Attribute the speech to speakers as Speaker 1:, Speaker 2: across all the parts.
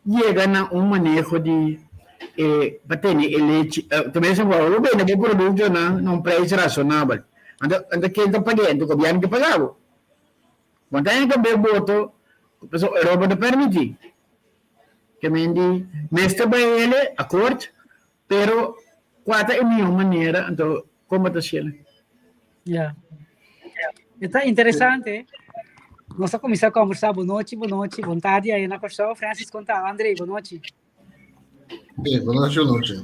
Speaker 1: yega na un maneho di e pa tene e lechi, tenminste bo lo bende bo produktonan na un preis rasonabel. Anto anto ken ta pag'é? Anto gobièrnu ke paga bo. Bo ta haña kab'é boto pasobra Europa ta permití. Ke men di mester bai hele akort, pero kua ta e mihó manera anto kon bo ta hasiel?
Speaker 2: Ya. E ta interesante. Nos a kuminsá kòmbersá. Bon nochi, bon nochi, bon tardi ahí na Kòrsou. Francis konta, André, bon nochi.
Speaker 3: Bien, bon nochi, bon nochi.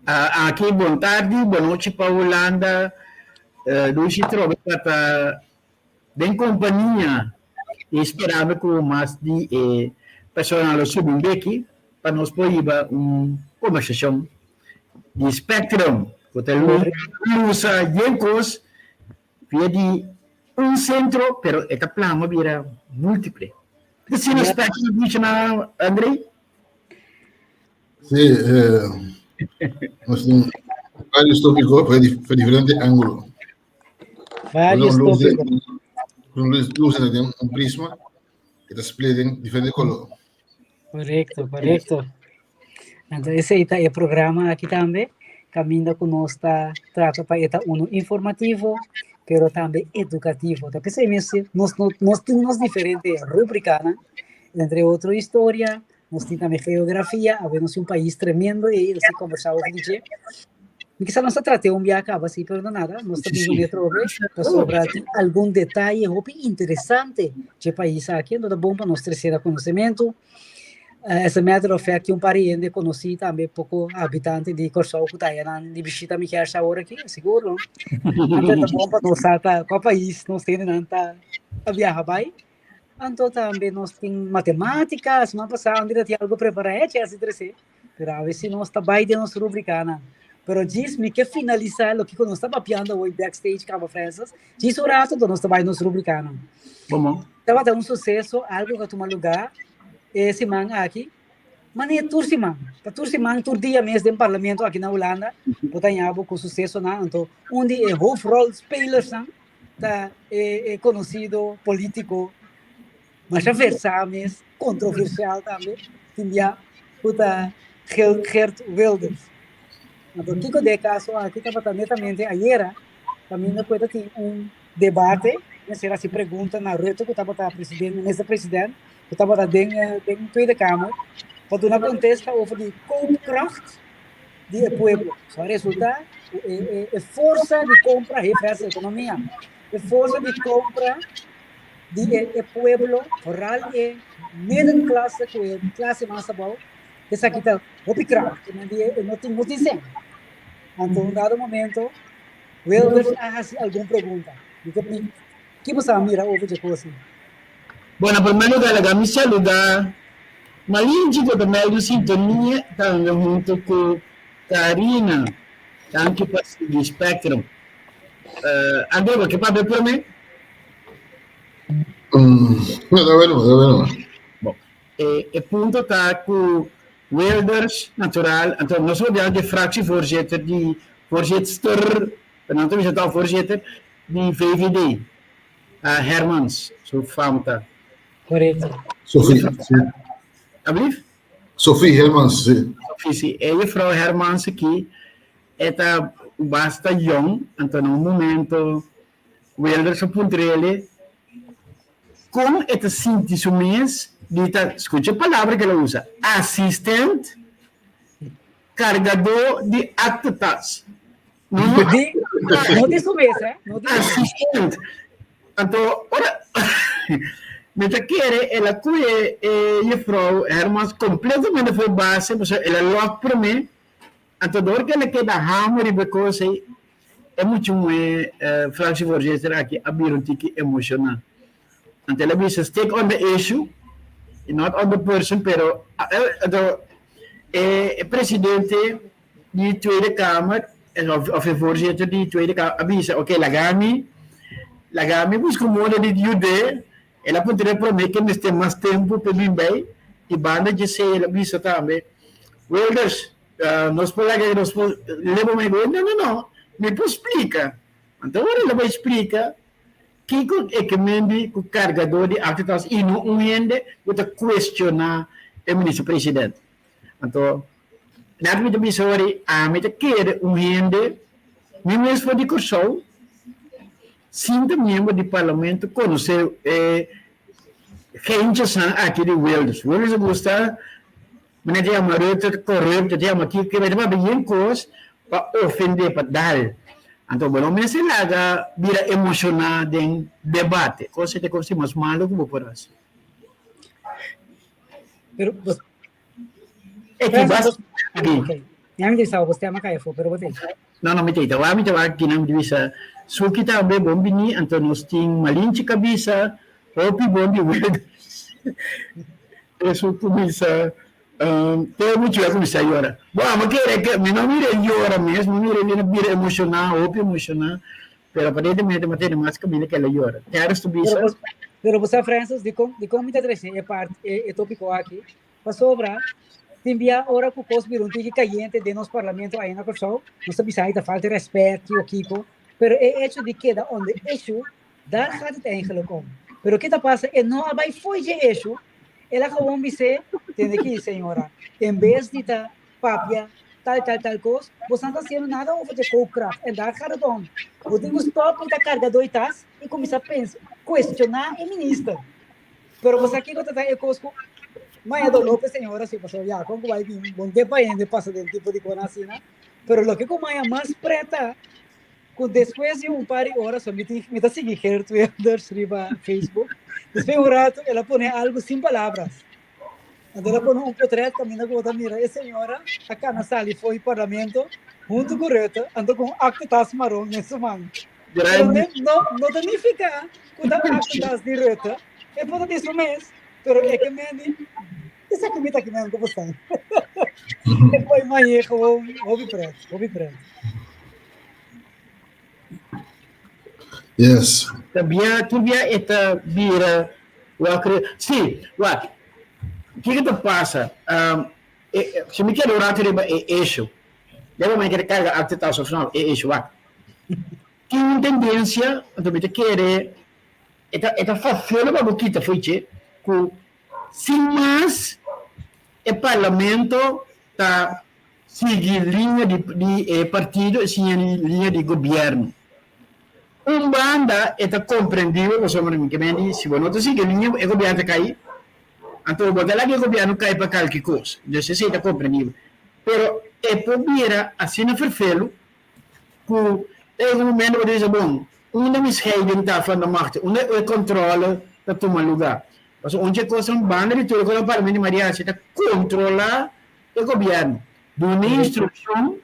Speaker 1: Uh, aki bon tardi, bon nochi pa Hulanda. Uh, Lucy Trobe ta den kompania i sperando ku mas di e persona lo subi un beki pa nos por hiba un kombersashon di Spectrum ku ta lusa yen kos via di un sentro pero e ta plama bira multiple. Ta asina Spectrum a funciona, André?
Speaker 3: Sí, nos tin varios tópicos pa diferente ángulo.
Speaker 2: Varios tópicos.
Speaker 3: Un luz den un prisma que ta split den diferente color.
Speaker 2: Correcto, correcto. Anto esei ta e programa aki tambe, kaminda ku nos ta trata pa e ta uno informativo, pero tambe edukativo. Ta p'esei mes nos nos tin nos diferente rubrikanan, entre otro historia, nos tin tambe geografia, awe nos tin un pais tremendo ei, nos tin kombersá over di dje. Mi kisa nos a trat'é un bia kaba si, pero no nada, nos ta bin kuné atrobe, pasobra tin algun detaye hopi interesante dje pais aki, anto ta bon pa nos trese na konosementu. As a matter of fact, tin un par di hende konosí tambe poko habitante di Kòrsou ku ta ayanan di bishita mi kèrs awor aki, sigur no. Anto ta bon pa nos sa ta kua pais nos hendenan ta biaha bai. Anto tambe nos tin matemátika, siman pasá Andri ta tin algu prepará, e chèns di trese. Pero awe si nos ta bai den nos rubrikanan. Pero djis mi ke finalisá loke ku nos ta papiando awor backstage kaba Francis. Djis un rato anto nos ta bai nos rubrikanan.
Speaker 1: Como?
Speaker 2: Tabata un suseso, algo ku a tuma lugá e siman aki. Manera tur siman, ta tur siman, tur dia mes den parlamento aki na Hulanda, bo ta haña bo ku susesonan. Anto un di e hoofdrolspelersnan ta e konosido polítiko Masha versá mes, kontroversial tambe, tin bia ku ta Geert Wilders. Anto kiko di e kaso aki tabata netamente ayera kaminda ku e ta tin un debate, mester hasi pregunta na Rutte ku tabata president, minister president, ku tabata den den Tweede Kamer, pa duna kontesta over di koopkracht di e pueblo. So a resulta ku e forsa di kompra, hefresa ekonomia, e forsa di kompra di e e pueblo, vooral e middenklasse ku e klase mas abou, esaki ta hopi krap, e no tin no tin sen. Anto un dado momento Wilders a hasi algun pregunta. Mi ta mi ki bo sa mira over dje kos ei?
Speaker 1: Bon, na primer lugar laga mi saluda Malinchi ku ta mèldu sintonia tambe hunto ku Karina. Danki pa sigui Spectrum. André, bo ke papia promé?
Speaker 3: No, ta bueno, ta bueno.
Speaker 1: Bon, e, e punto ta ku Wilders, natural, anto nos odia di fractievoorzitter di voorzitster, pero nan ta bisa tòg voorzitter di VVD, uh, Hermans, su fam ta.
Speaker 2: Correcto.
Speaker 3: Sophie, sí.
Speaker 1: Alblief?
Speaker 3: Sophie Hermans, sí.
Speaker 1: Sophie, sí. E juffrouw Hermans aki E ta basta yong, anto na un momento Wilders a puntr'ele kon e ta sinti su mes di ta, skucha e palabra ku el a usa, asistent kargadó di aktetas.
Speaker 2: No, no, di, no di su mes, eh? No di
Speaker 1: asistent. Anto ora mi ta kere el a kuye e juffrouw Hermans kompletamente for base, pasobra el a lòk promé. Anto dor ku el a keda hamu riba e kos ei, e mucha muhé fractievoorzitter aki a bira un tiki emoshoná. Anto el a bisa, Stick on the issue, not on the person, pero anto e presidente di Tweede Kamer òf e voorzitter di Tweede Kamer a bisa, Oké, laga mi, laga mi buska un moda di yud'é. El a puntra e promé ke mester mas tempu pa e bin bai, i banda djesei el a bisa tambe, Wilders, nos por laga nos por leba mai bo? No, no, no, mi por splika. Anto ora el a bai splika kiko e ke mendi ku kargadó di aktetas i no un hende ku ta kuestioná e minister president. Anto, net mi ta bisa wari, ami ta kere un hende, mi mes for di Kòrsou, sin ta miembro di parlamento, konosé e gentjesnan aki di Wilders. Wilders a gusta, meneer ta yama Rutte corrupt, ta yama kiko, ta papia yen kos pa ofendé, pa dal. Anto bo no mester laga bira emoshoná den debate. Kos ei ta kos di mas malo ku bo por hasi.
Speaker 2: Pero
Speaker 1: E ki bas
Speaker 2: okay. Yang di sa você ama kaya fo, pero bote.
Speaker 1: No, no, mi te ita. Mi te wa kinang di bisa. Suki tambe bon bini, anto nos tin malinchi kabisa, hopi bon di Wilders. Eso kuminsa te mucho a kuminsa yora. Bo amo kere ke mi no mira yora mes, mi mira mi bira emoshoná, hopi emoshoná, pero aparentemente mi tene mas kaminda ke el a yora. Terrence ta bisa.
Speaker 2: Pero, pero bo sa Francis, dikon, dikon mi ta trese e part, e, e tópiko aki? Pasobra, tin bia ora ku kos bira un tiki kayente den nos parlamento ahi na Kòrsou, nos ta bisa ai ta falta rèspèt, kiko kiko, pero e echo di keda on the issue, daar gaat het eigenlijk om. Pero ke ta pasa, e no a bai fo'i dje issue, el a gewoon bis'é, tende aki señora, en bes di ta papia tal tal tal kos, boso no ta hasiendo nada over de koopkracht, en daar gaat het om. Bo tin ku stòp di ta karga doi tas i kuminsá pensa, kuestioná e minister. Pero bo sa kiko ta ta e kos ku maya doló pa e señora si, pasobra ya kon ku bai bin bon ke pa hende pasa den tipo di kos asina, pero loke ku maya mas preta ku despues di un par di ora so mi tin mi ta sigui Geert Wilders riba Facebook, despues di un rato el a pone algu sin palabras. Anto el a pone un potret kaminda ku bo ta mira e señora a kana sali for di parlamento huntu ku Rutte anto ku un aktetas maron den su man. Pero
Speaker 1: Grandi.
Speaker 2: no, no ta nifiká ku ta aktetas di Rutte, e por ta di su mes, pero e ke men di esaki mi ta ki men ku bo sa. E por imaginé gewoon hopi pret, hopi pret.
Speaker 3: Yes.
Speaker 1: Ta bia, tur bia e ta bira wak Sí, wak. Kiko ta pasa? Um, e, e, si mi keda un rato riba e issue, debe mi kere carga acte tas of no, e issue, wak. Tin un tendencia, anto mi ta kere, e ta, e ta vervelen pa bo kita fo'i dje, ku sin mas e parlamento ta Sigui liña di di e partido y sigui liña di gobierno. Un banda e ta comprendibel pasobra mi ke men di si bo no ta sigui liña e gobierno ta cay, anto bo ta laga e gobierno cay pa calke cos. Entonces esey ta comprendibel. Pero e por bira asina ferfelu cu ta yega un momento bo ta bisa bon unda mi scheiding ta van de macht, unda e controle ta tuma lugar. Pasobra un dje cosnan banda di tur e cosnan parlamento di Mariachi ta controla E gobièrnu dun'é instrukshon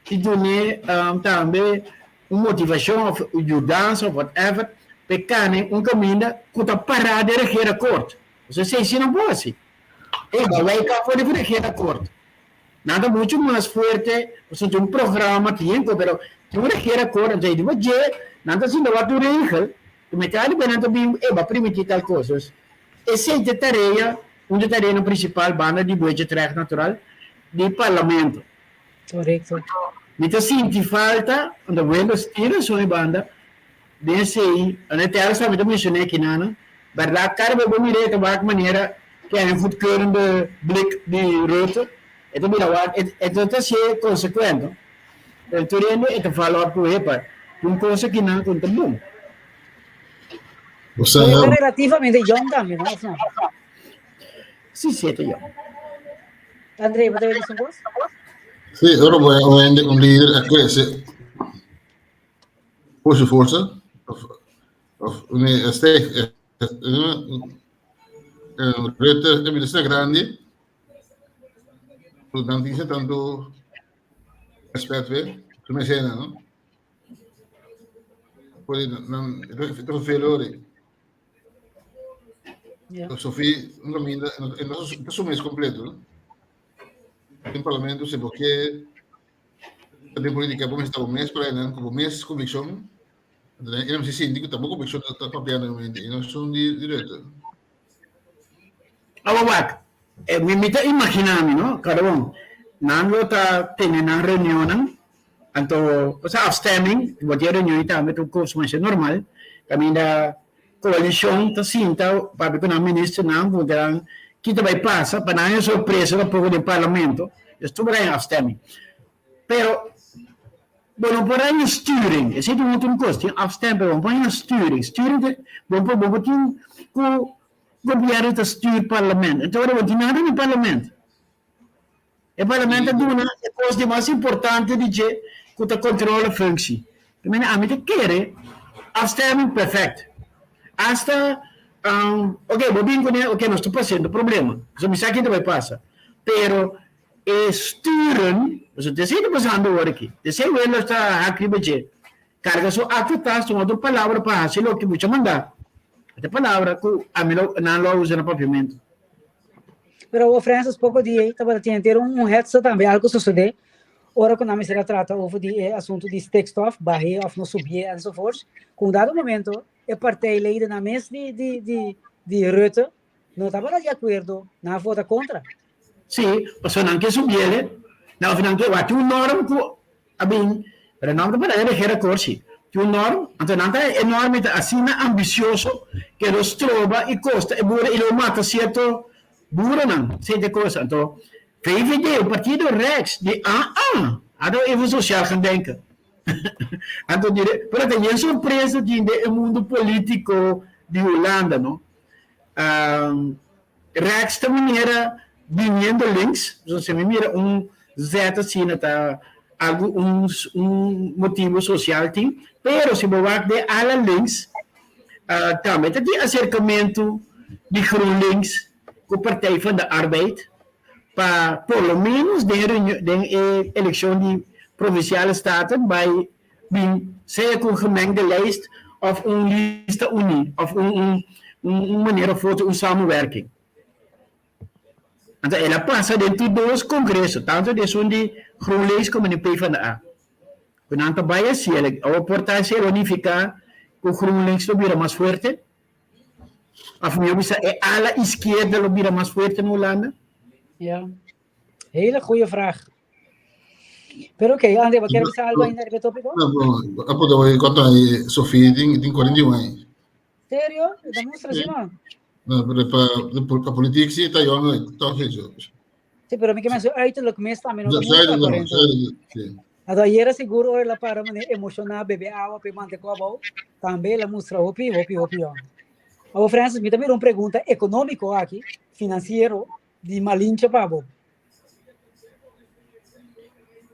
Speaker 1: i dun'é tambe un motivashon òf yudansa òf whatever pa e kane un kaminda ku ta pará den regeerakkoord. Pasobra esei si no por hasi. E ba wijk af for di regeerakkoord. Nan ta muchu mas fuerte pasobra tin un programa tiempo pero tin un regeerakkoord anto ei di dje nan ta sinta wak un regel ku mester di nan ta bin e ba permití tal kos. Dus esei ta e tarea Un di e tareanan principal banda di budgetrecht natural di Parlamento.
Speaker 2: Correcto.
Speaker 1: Mi ta sinti falta, unda Wendels tin razon e banda, den esey, unda e tera sa mi ta menciona aki nan, berdad cada bes bo mira e ta wak manera ke een goedkeurende blik di Rutte, e ta bira wak, e ta ta hacié consecuent, no? Pero tur hende e ta val op ku hepa, tin un cosa akinan ku no ta bon.
Speaker 3: Bo sa.
Speaker 2: Pero e ta relativamente jong tambe, no? Of no?
Speaker 1: Sí, sí, e ta jong.
Speaker 2: André, bo ta bisa un kos?
Speaker 3: Sí, ora bo un hende, un lider a crece por su forsa, of, of un este, Rutte e minister grandi, dan tin tanto respet fe, su mesena, no? Por nan ta vervelen ori.
Speaker 2: Ja.
Speaker 3: Sofie, un caminda, en no su mes completo, no? Den parlamento se porque den política por mester mes para nan como mes convicción. Entonces, e no se sinti que tampoco convicción ta papiando e no son di directo.
Speaker 1: Awa wak, eh, mi, mi ta imaginá mi, no? Kada un, nan lo ta tene nan reunionnan, anto, o sea, afstemming, bo tin reunion i tambe ta un kos masha normal, kaminda koalishon ta sinta papia ku nan ministernan, puntra nan. ki ta bai pasa, pa nan haña sorpresa tampoco den parlamento, dus tur bai haña afstemming. Pero bo no por haña sturing, esei ta un otro kos, tin afstem pero bo no por haña sturing, sturing ta bo por bo por tin ku gobierno ta stuur parlament, enton ora bo no tin nada di parlament. E parlament ta duna e kos di mas importante di dje ku ta controle functie. Primer ami ta kere afstemming perfect. Hasta ok bo bin kuné ok nos ta pasendo problema pasobra mi sa kin ta bai pasa pero e sturen pasobra ta esei ta pasando awor aki ta esei Wendler ta hak riba dje karga su aktetas ta un otro palabra pa hasi loke mucha manda e palabra ku ami lo nan lo a usa na papiamento.
Speaker 2: Pero awor Francis poco di ei tabata tin henter un hetze tambe algo sosode ora cu nan mester a trata over di e asunto di stikstof, bahe of no subie enzovoorts, cu un dado momento e partijleidennan mes di di di di Rutte no tabata di acuerdo, nan a vota contra.
Speaker 1: Sí, pasobra nan ke subiele, nan of nan ke wak tin un norm cu a bin, pero nan ta para e regeerakkoord sí, tin un norm, anto nan ta e norm ei ta asina ambicioso ke lo stroba i kosta e boeren i lo mata cierto boerennan, esei ta e cosa. Anto VVD, un partido rechts, di ah ah, a even sociaal gaan denken. Anto dire, pero ta yen sorpresa tin den e mundo politico di Hulanda, no. Rechts ta manera biniendo links, so si mi mira un zet asina ta algo un un motibo social tin, pero si bo wak den ala links tambe ta tin acercamento di GroenLinks cu Partij van de Arbeid pa por lo menos den den e eleccion di Provinciale Staten bay bin sea cu un gemengde lijst of un lista uni of un un manera of otro un samenwerking. Anto el a pasa den tur dos congreso, tanto di esun di GroenLinks como di PvdA. Cu nan ta bay haci el, awor por ta haci el lo nifica cu GroenLinks lo bira mas fuerte? Of miho bisa e ala izquierda lo bira mas fuerte na Hulanda?
Speaker 2: Ja, hele goeie vraag. Pero oké, okay, André, bo kier bisa algo ainda riba e tópiko?
Speaker 3: No, no, a poder oye cuánto hay Sofía tin tin 41 años.
Speaker 2: Serio? E ta mustra así, no?
Speaker 3: No, pero pa pa politiek sí ta jong toch is.
Speaker 2: Sí, pero mi ke menso uiterlijk mes tambe no ta mustra 40. Sí. Anto ayera seguro ora el a para manera emoshoná bebe awa p'e mantecó abou, tambe el a mustra hopi, hopi, hopi jong. Awor Francis, mi ta mira un pregunta ekonómiko aki, finansiero, di Malinche pa bo.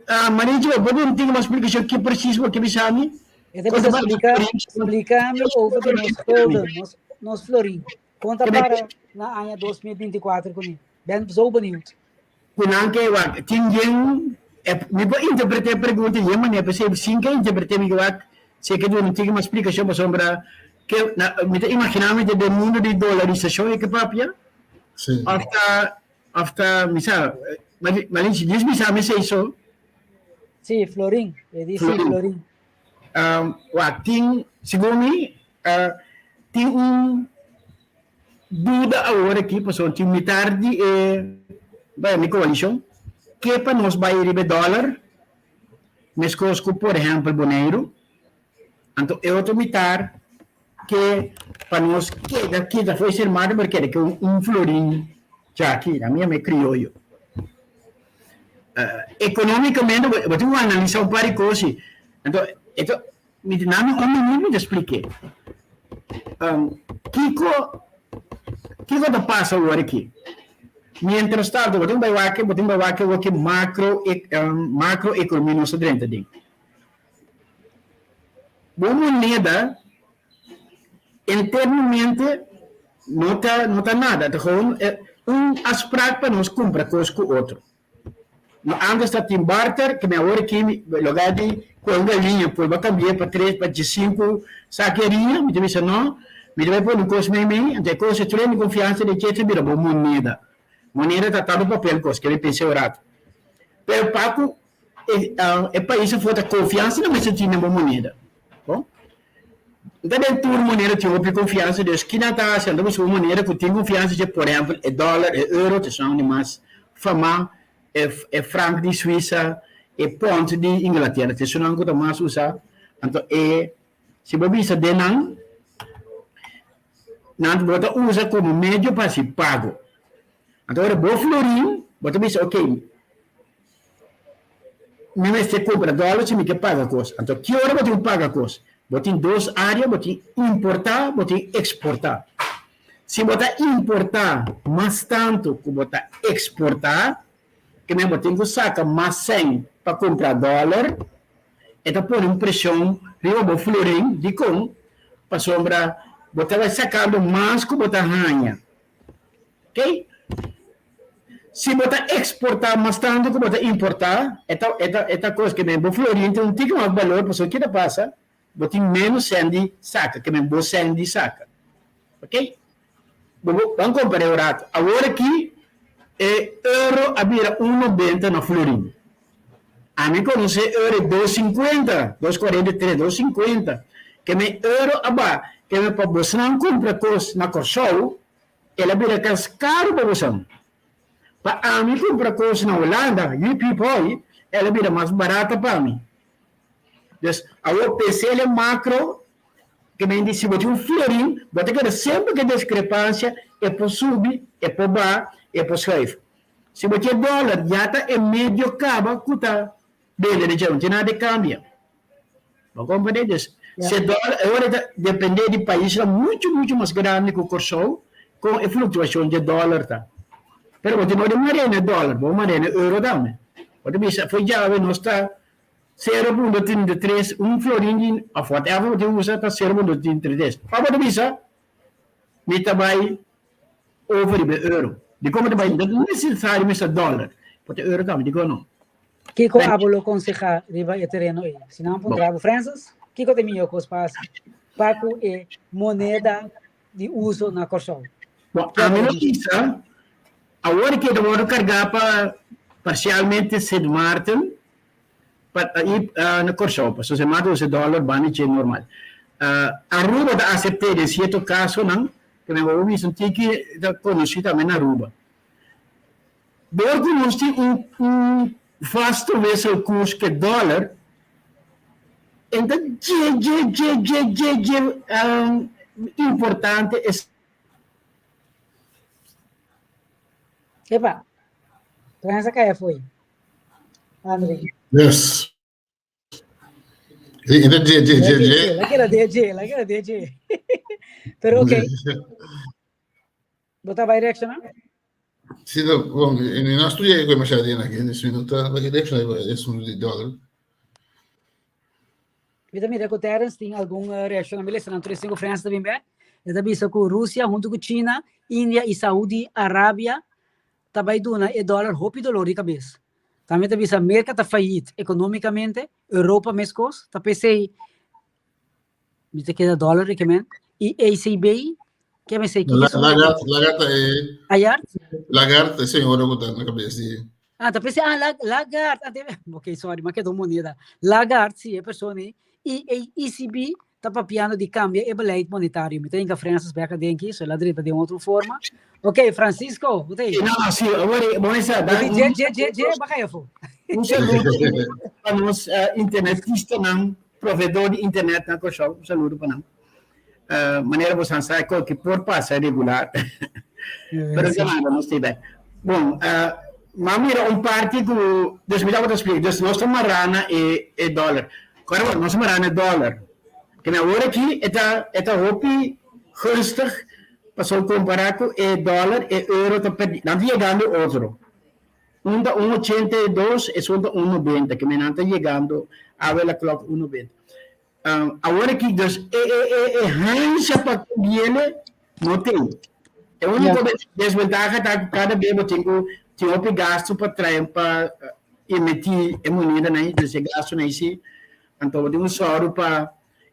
Speaker 1: Ah, Malinche, bo por duna un tiki mas splikashon ki presis bo ke bisa mi?
Speaker 2: E ta bisa splika, splika mi over di nos gulden, nos, nos florin. Kon ta para na aña 2024 kuné? Ben zo benieuwd.
Speaker 1: Ku nan ke wak tin yen e mi por interpreta e pregunta yen manera p'esei sin ke interprete mi ke wak si e ke duna un tiki mas splikashon pasobra ke na mi ta imagina mi ta den mundo di dolarisashon e ke papia
Speaker 3: Sí.
Speaker 1: of ta of ta mi sa Malinchi djis bisa mi esei so.
Speaker 2: Sí, florin. E di sí,
Speaker 1: Florin.
Speaker 2: florin.
Speaker 1: Wak tin segun mi tin un duda awor aki pasobra tin mitar di e bai mi koalishon ke pa nos bai riba e dòler meskos ku por ehèmpel Boneiru anto e otro mitar ke pa nos keda kita for esei hermano pero keda ke un florin djaki ami yama e krioyo ekonomikamente bo tin ku analisa un par di kos anto e ta Mi di nami un minuut mi ta splik'é. Kiko kiko ta pasa awor aki? Mientras tanto bo tin bai wak bo tin bai wak awor ki macro macro economia nos ta drenta den. Bo moneda internamente no ta no ta nada, ta gewoon un afspraak pa nos kumpra kos ku otro. No antes ta tin barter ke mi awor aki mi loga di kohe un galiña purba kambi'é pa tres pa diesinku saki hariña mi ta bisa no mi ta bai pone un kos meimei anto e kos e tur mi konfiansa den dje ta bira bo moneda moneda ta tantu papel kos ke mi pensa un ratu pero pa ku e pais afo ta konfiansa nan mester tin den bo moneda bo ta den tur moneda tin hopi konfiansa dus kinan ta hasi anto busca un moneda ku tin konfiansa dje por ehempel e dòler e euro ta esun di mas famá e frank di Suisa e pond di Inglatera ta esunnan ku ta mas usa anto e si bo bisa den nan nan bo ta usa komo medio pa hasi pago. Anto ora bo florin, bo ta bisa, ok, mi mester kumpra dòler si mi ke paga kos. Anto ki ora bo tin ku paga kos? Bo tin dos área, bo tin importá, bo tin eksportá. Si bo ta importá mas tantu ku bo ta eksportá, ke men bo tin ku saka mas sèn pa kumpra dòler, e ta pone un preshon riba bo florin. Dikon? Pasobra bo ta bai sakando mas ku bo ta haña. Ok? Si bo ta eksportá mas tantu ku bo ta importá, e ta e ta e ta kos ke men bo florin tin un tiki mas balor, pasobra ki ta pasa? Bo tin ménos sèn di saka, ke men bo sèn di saka. Ok? Bo bo ban kompar'é un ratu. Awor aki e euro a bira un nobenta na florin. Ami konosé euro e dos sinkuenta, dos kuarenta i tres, dos sinkuenta. Ke men euro a ba, ke men pa bosnan kumpra kos na Kòrsou, El a bira kas karu pa bosan. Pa ami kumpra kos na Hulanda, UP Poi, el a bira mas barata pa mi. Dus, awor pens'el e makro, ke men di si bo tin un florin, bo ta keda semper ku e diskrepansia, e por subi, e por baha, e por schuif. Si bo tin e dòler, ya ta e medio kaba ku ta bende den dje, no tin nada di kambia. Bo comprende? Dus, si e dòler, e ora ta depende di paisnan muchu, muchu mas grandi ku Kòrsou, kon e fluktuashon di e dòler ta. Pero bo tin no di marena e dòler, bo marena e euro tambe. Bo ta bisa, fo'i djawe nos ta sero punto trinta i tres, un florin di, òf whatever bo tin usa ta sero punto trinta i tres. Òf bo ta bisa, mi ta bai over riba e euro. Dikon bo ta bai? No ta nesesario mester dòler, bo ta euro tambe, dikon no?
Speaker 2: Kiko abo lo konsehá riba e tereno ei? Si nan puntra bo, Francis, kiko ta e mihó kos pa hasi pa ku e moneda di uso na Kòrsou?
Speaker 1: Bon, ami lo bisa, awor ke ta wòrdu kargá pa parsialmente Sint Maarten pa i na Kòrsou, pasobra Sint Maarten usa dòler banda dje normal. Aruba ta asept'é den sierto kasonan, ke men bo bisa un tiki ta konosí tambe na Aruba. Dor ku nos tin un un vasto wisselkoers ke dòler, en ta dje dje dje dje dje dje importante es.
Speaker 2: Epa, Prensa kaya fo'i. Andri.
Speaker 3: Yes. E ta dje dje dje dje.
Speaker 2: La keda dje dje, la keda dje dje. Pero ok. Bo ta bai reacciona?
Speaker 3: Sí, no, bon, en no estudié con demasiado bien aquí, dus no ta bai reacciona es un di dòler.
Speaker 2: Mi ta mira ku Terence tin algun reaccion. Mi lesa nan tur esei ku Frans ta bin bek. E ta bisa ku Rusia huntu ku China, India i Saudi Arabia ta bai duna e dòler hopi dolor di kabes. Tambe ta bisa Merka ta fayit ekonomikamente, Europa meskos, ta p'esei Mi ta keda dòler di kemen. I ECB, ke mi sei kiko
Speaker 3: Lagarde, Lagarde ta e
Speaker 2: Ayard?
Speaker 3: Lagarde e señora ku ta na kabes di
Speaker 2: Ah, ta p'esei, ah, Lagarde, ah, ok, sorry, m'a keda un moneda. Lagarde, si, e persona ei. I e ECB ta papiando di kambia e beleid monetario. Mi ta hinka Francis bek aden aki, so el a drenta den otro forma. Ok, Francisco, bo ta ei?
Speaker 1: No, si, awor, bo mester da
Speaker 2: Dje, dje, dje, dje, baka ei afó.
Speaker 1: Un saludo pa nos internetistanan. Proveedor di internet na Kòrsou, un saludo pa nan. Manera bosan sa koki por pasa regular, pero ta nada, nos ta bai. Bon, m'a mira un parti ku, dus mi tabata splika, dus nos ta mará na e e dòler. Kòrda bo, nos ta mará na e dòler. Kende awor aki e ta e ta hopi gunstig pasobra kompará ku e dòler, e euro ta pèrdí, nan ta yegando otro. Un ta un ochenta i dos, esun ta un nobenta, ke men nan ta yegando awe la klok un nobenta. Awor aki dus e e e e hansha pa kambiele no tin. E uniko desventaha ta ku kada bes bo tin ku tin hopi gastu pa trae pa invertí e monedanan ei, dus e gastunan ei si. Anto bo tin ku sòru pa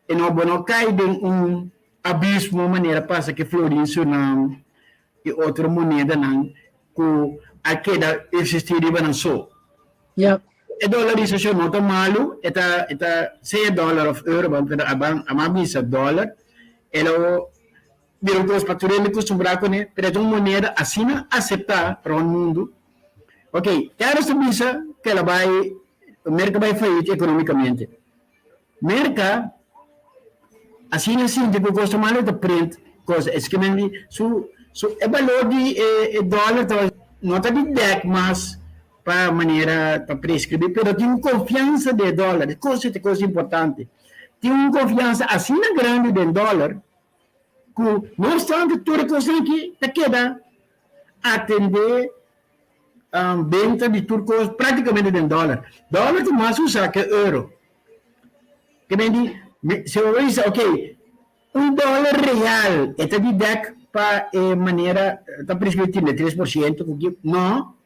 Speaker 1: e no bo no kai den un abismo manera pasa ku Florin Surinam i otro monedanan ku a keda eksistí riba nan so.
Speaker 2: Ja.
Speaker 1: E dolarisashon no ta malu, e ta e ta sea dòler òf euro, ban pero a ban a bisa dòler, e lo bira un kos pa tur hende kustumbrá kuné, pero e ta un moneda asina aseptá rònt mundu. Oke, Terence ta bisa ku el a bai Merka bai fayit ekonomikamente. Merka asina sinti ku kos ta malu e ta print kos. Esaki men di su su e balor di e e dòler ta. no ta di dèk mas pa manera ta preskribí, pero tin un konfiansa den e dòler. E kos ta kos importante. Tin un konfiansa asina grandi den dòler ku no opstante tur e kosnan aki ta keda atendé benta di tur kos práktikamente den dòler. Dòler ta mas usá ke euro. Ke men di, si bo bisa, oke, un dòler real e ta di dèk pa e manera ta preskribí 33% ku ki, no,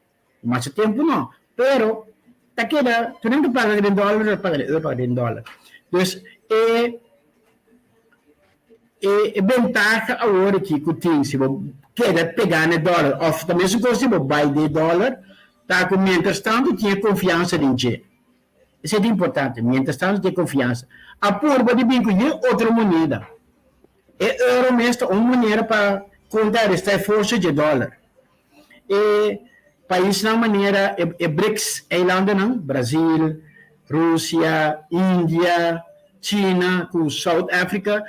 Speaker 1: mas tempu no, pero ta keda, tur hende ta paga den dòler, ta paga den euro, paga den dòler. Dus e E bentaha awor aki ku tin si bo keda pegá na e dòler òf ta mesun kos si bo bai den e dòler ta ku miéntras tantu tin e konfiansa den dje. Esei ta importante, miéntras tantu tin e konfiansa. A purba di bin ku yen otro moneda. E euro mes ta un manera pa kontrarestá e forsa dje dòler. E paisnan manera e BRICS eilandennan, Brazil, Rusia, India, China ku South Africa,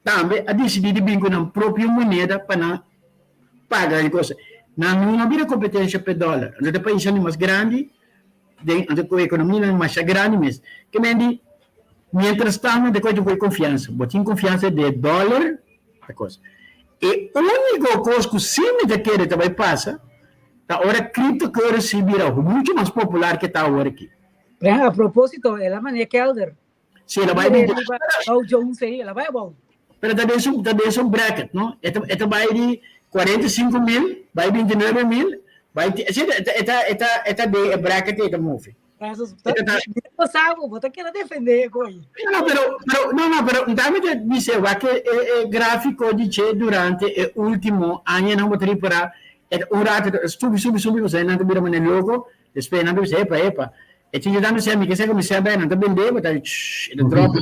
Speaker 1: tambe a disidí di bin ku nan propio moneda pa nan paga e kos. Nan no a bira kompetensha p'e dòler. Anto ta paisnan di mas grandi den anto ku ekonomianan masha grandi mes. Ke men di mientras tanto nan ta kohe ku e konfiansa. Bo tin konfiansa den e dòler ta kos. E úniko kos ku sí mi ta kere ta bai pasa ta ora cryptocurrency bira muchu mas popular ke ta awor aki.
Speaker 2: A propósito, el a manera kelder.
Speaker 1: Sí, el a bai bin.
Speaker 2: Dow Jones ei, el a bai abou.
Speaker 1: Pero ta den su, ta den su bracket, no? E ta, e ta bai di 45 mil, bai 29 mil, bai, sí, e ta, e ta, e ta, e ta den e bracket ei ta move.
Speaker 2: Bo sabe, bo ta kere defendé e koi.
Speaker 1: No, pero, pero, no, no, pero dame te dice, wak e gráfico di che durante e último añanan bo ta ripará, e un rato ta subi, subi, subi, pasobra nan ta bira manera loko, despues nan ta bisa, epa, epa, e tin dame sè, mi ke sè ku mi sè bai, nan ta bendé, bo ta, shh, e ta drop,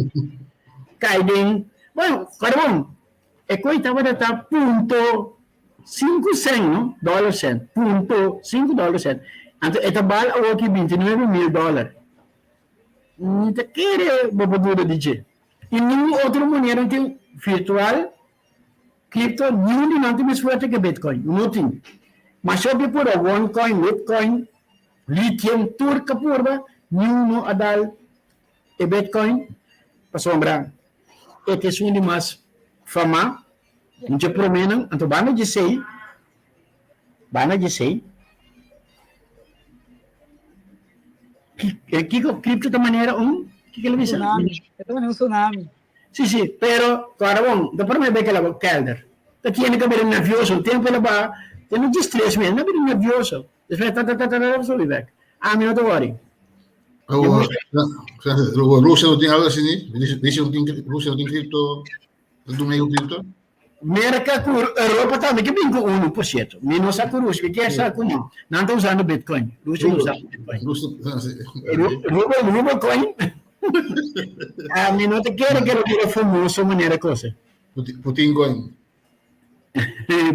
Speaker 1: kai den, bueno, kòrda bon, e koi tabata ta .5 cent, no? Dollar cent. .5 dollar cent. Anto e ta bal awor ki 29 mil dòler. Mi ta kere bo por duda di dje. I ningun otro moneda no tin virtual, crypto, niun di nan tin mes fuerte ke Bitcoin. No tin. Mas hopi purba OneCoin, Litecoin, Lithium, tur ka purba, niun no a dal e Bitcoin pasobra e ta esun di mas famá. Un dje proménan, anto banda dje sei, banda dje sei, kiko cripto ta manera un, kiko el a bisa?
Speaker 2: Tsunami, e ta manera un tsunami.
Speaker 1: Sí, sí, pero kòrda bon, ta promé bes ke el a kelder. Ta tiene ke bira nervioso, un tempu el a baha, te no dje stres mes, el a bira nervioso. Despues ta ta ta ta subi bek. Ami no ta worry.
Speaker 3: Rusia no tin algo así, ni? Rusia no tin, Rusia no tin cripto, no tin medio cripto?
Speaker 1: Merka ku Europa tambe ke bin ku unu, por sierto. Mi no sa ku Rusia, mi kier sa ku no. Nan ta usando Bitcoin. Rusia no usa Bitcoin. Rubel, rubel coin. Ami no ta kere ke lo bira famoso manera cosa.
Speaker 3: Putin coin.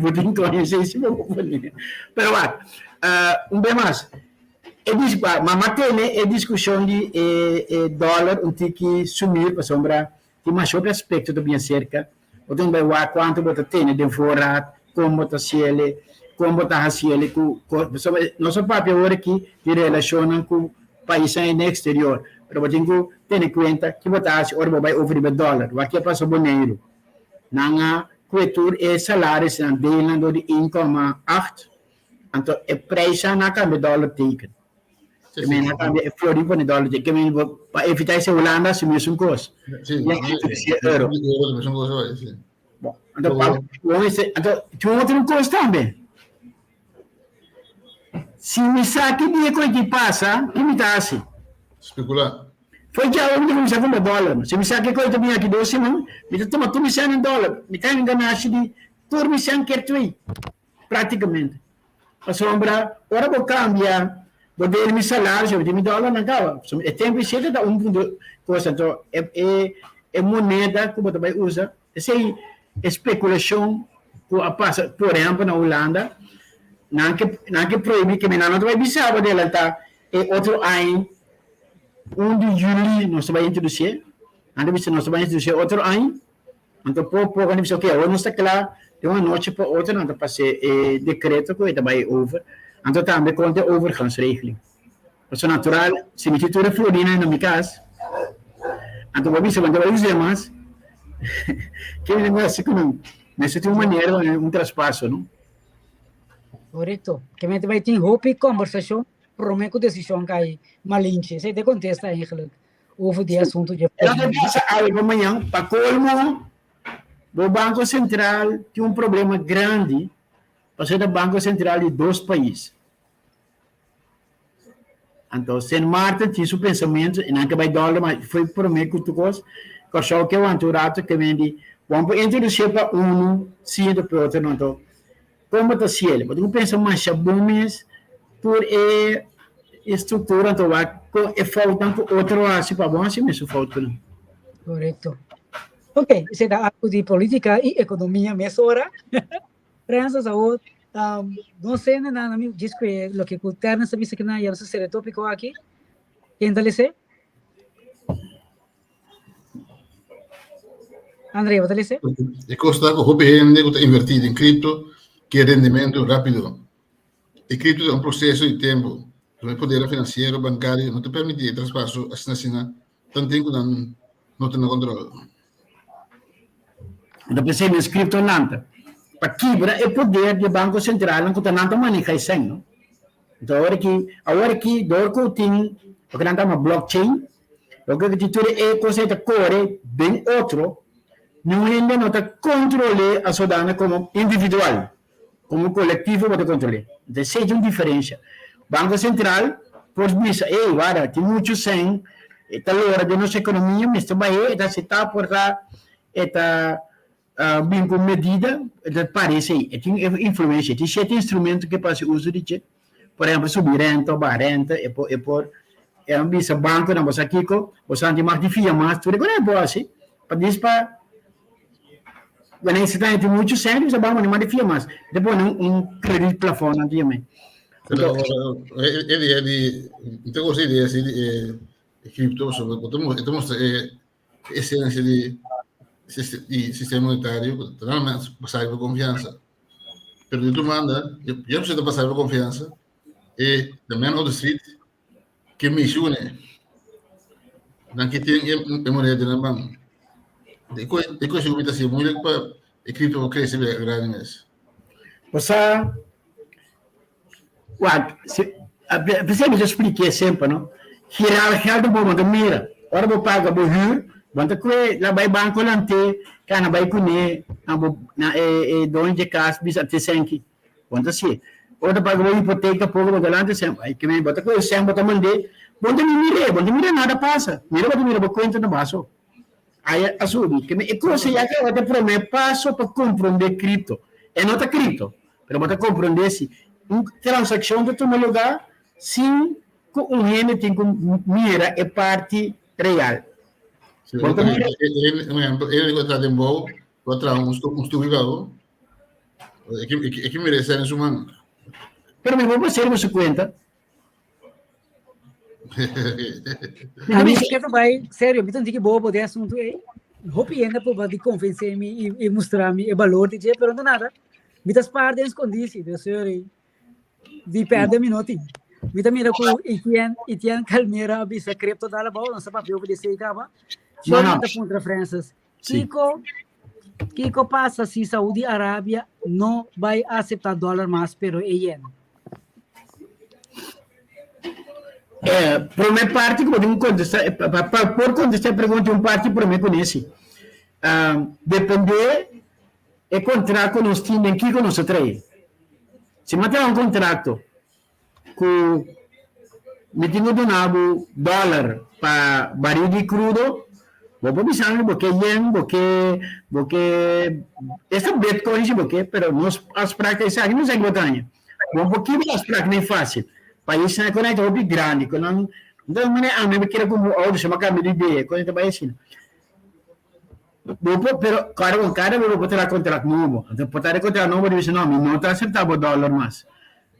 Speaker 1: Putin coin, sí, sí, bo pone. Pero wak, un bes mas, e dis, mama tene e diskushon di e e dòler un tiki sumir pasobra tin mas hopi aspekto ta bien serka. Bo tin bai wak kuantu bo ta tene den voorraad, kon bo ta hasiele, kon bo ta hasiele ku pasobra nos a papia awor aki di relashonnan ku paisnan den eksterior, pero bo tin ku tene kuenta ki bo ta hasi ora bo bai over riba e dòler. Wak ke a pasa Boneiru. Nan a kue tur e salarisnan deelnan dor di un koma acht, anto e prijsnan a kambia dòler teken. Ke men a kambia e florin pone dòler teken. Ke men pa evitá esei Hulanda hasi mesun kos.
Speaker 3: Sí,
Speaker 1: euro. Bon, anto pa anto tin un otro kos tambe. Si mi sa ki dia ku e ki pasa, ki mi ta hasi?
Speaker 3: Spekulá.
Speaker 1: Foi djawe mi ta kuminsá kumpra dòler. Si mi sa ke kos ta bini aki 2 siman, mi ta tuma tur mi sèn den dòler. Mi ta haña ganashi di tur mi sèn ker twee, práktikamente. Pasobra ora bo kambia, bo debe mi salario, si bo tin mi dòlernan kaba. E tempu i siete ta un punto kos, anto e e e moneda ku bo ta bai usa, esei e spekulashon ku a pasa, por ehèmpel na Hulanda, nan ke nan ke prohibí ke mi nan no ta bai bisa bo adelantá e otro aña 1 di juli nos ta bai introdusié, nan ta bisa nos ta bai introdusié otro aña, anto poko poko nan ta bisa ok awor nos ta kla, di un anochi pa otro nan ta pasa e dekreto ku e ta bai over. Anto tambe konta e overgangsregeling. Pasobra natural, si mi tin tur e florina na mi kas, anto bo bisa bo no ta bai us'é mas, ke mi ta hasi ku nan? Mester tin un manera, un traspaso, no?
Speaker 2: Korekto. Ke men ta bai tin hopi kombersashon promé ku desishon kai Malinche. Esei ta e kontesta eigenlijk over di e asuntu dje
Speaker 1: E no ta pasa awe pa mañan. Pa kolmo, bo Banko Sentral tin un problema grandi pasobra ta Banko Sentral di dos pais. Anto Sint Maarten tin su pensamentu i nan ke bai dòler ma foi promé ku tur kos. Kòrsou ke wanta un ratu ke men di bon por introdusié pa unu si anto pa e otro no. Anto kon bo ta hasiel? Bo tin ku pensa masha bon mes tur e struktura anto wak kon e foutnan ku otro hasi pa bo hasi mesun fout ku nan.
Speaker 2: Korekto. Ok, esei ta algu di politika i ekonomia mesora. Francis awor no sé na nada mi djis ku e loke ku Ternes a bisa kinan ya nos a sera e topiko aki. Ken ta lese? André, bo ta lese?
Speaker 3: E kos ta ku hopi hende ku ta invertí den kripto ke rendimentu rápido. E kripto ta un proseso di tempu. E poder finansiero bankario no ta permití e traspaso asina asina tanten ku nan no ta na kontrol.
Speaker 1: Anto p'esei mes kripto lanta, pa kibra e poder di e Banko Sentralnan ku ta nan ta maneha e sèn, no? Anto awor aki, awor aki dor ku tin loke nan ta yama blockchain, loke ku tin tur e kos ei ta kore den otro, niun hende no ta kontrol'é asodana komo individual, komo kolektivo bo ta kontrol'é. Anto esei ta un diferensha. Banko Sentral por bisa, ey, wara, tin muchu sèn, e ta lora den nos ekonomia, mester bah'é, e ta aseptá por ta E ta bin ku medida, e ta parese ei, e tin e influensia, e tin shete instrumento ke por hasi uso di dje. Por ehempel, subi renta o baha renta, e por e por e a bisa bankonan bo sa kiko, bo sa anti mag di fia mas, tur e kos e por hasi pa dis pa wanneer si ta tin muchu sèn, bisa banko no mag di fia mas, e ta pone un credit plafond nan ta yama ei.
Speaker 3: Pero e idea di, mi ta gusta e idea si di e cripto pasobra e ta mustra e esencia di di sistema monetario ku ta normalmente basá riba konfiansa. Pero di otro banda, ya ku ta basá riba konfiansa, e the man of the street ke mishi kuné. Nan ke tin e moneda den nan man. E kos e kos ku mi ta hasi moeilijk pa e kripto por krese bira grandi mes.
Speaker 1: Pasá, Wak, si, p'esei mi ta splik'é semper, no? Girar geld bo bo ta mira. Ora bo paga bo hür, bo ta kue la bai banko lant'é, kana bai kuné na bo na e e doño dje kas bisa te senki. Bo ta hasié. Ora ta paga bo hipoteka poko bo ta lanta sèn, ai kimen bo ta kue sèn bo ta mand'é, bo no ta ni mir'é, bo no ta mira nada pasa. Mira bo ta mira bo kuenta ta baso. Ai a subi. Kimen e kos ei a kaba ta promé paso pa komprondé kripto. E no ta kripto. Pero bo ta komprondé si un transakshon ta tuma lugá sin ku un hende tin ku mira e parti real.
Speaker 3: Si, Bo ta mira. Un ehempel, e hende ku a traha den bou, ku a traha un stufi pa bo, e ke mira esei den su man.
Speaker 1: Pero mi bo por seri bo su kuenta.
Speaker 2: A mi ke ta bai serio, mi ta un tiki bobo den asuntu ei. Hopi hende a proba di konvensé mi i i mustra mi e balor di dje, pero no nada. Mi ta spaar den skondí si, dus sorry. Di pèrdè mi no tin. Mi ta mira ku Etienne, Etienne Calmera a bisa crypto dal abou, nos a papia over di esei kaba.
Speaker 1: No,
Speaker 2: Shor
Speaker 1: no.
Speaker 2: mi ta puntra Francis,
Speaker 1: Sí.
Speaker 2: kiko kiko pasa si Saudi Arabia no bai aseptá dòler mas pero e yen?
Speaker 1: E promé parti ku bo tin ku kontestá, pa pa por kontestá e pregunta tin un parti promé ku nesi. Dependé e kontrakt ku nos tin den kiko nos ta trae. Si mi a traha un kontrakto ku mi tin ku duna bo dòler pa baril di krudo, bo por bisa mi bo ke yen, bo ke bo ke esta bitcoin si bo ke, pero nos afsprak ta esaki, no esaki bo ta haña. Bo por kibra afsprak no e fásil. Paisnan ku nan ta hopi grandi, ku nan no manera ami mi kere kumpra un outo si mi a kambia di idea, ku nan ta bai asina. Bo por, pero kada un kada bes bo por traha kontrat nobo. Anto por traha e kontrat nobo bo ta bisa no, mi no ta aseptá bo dòler mas.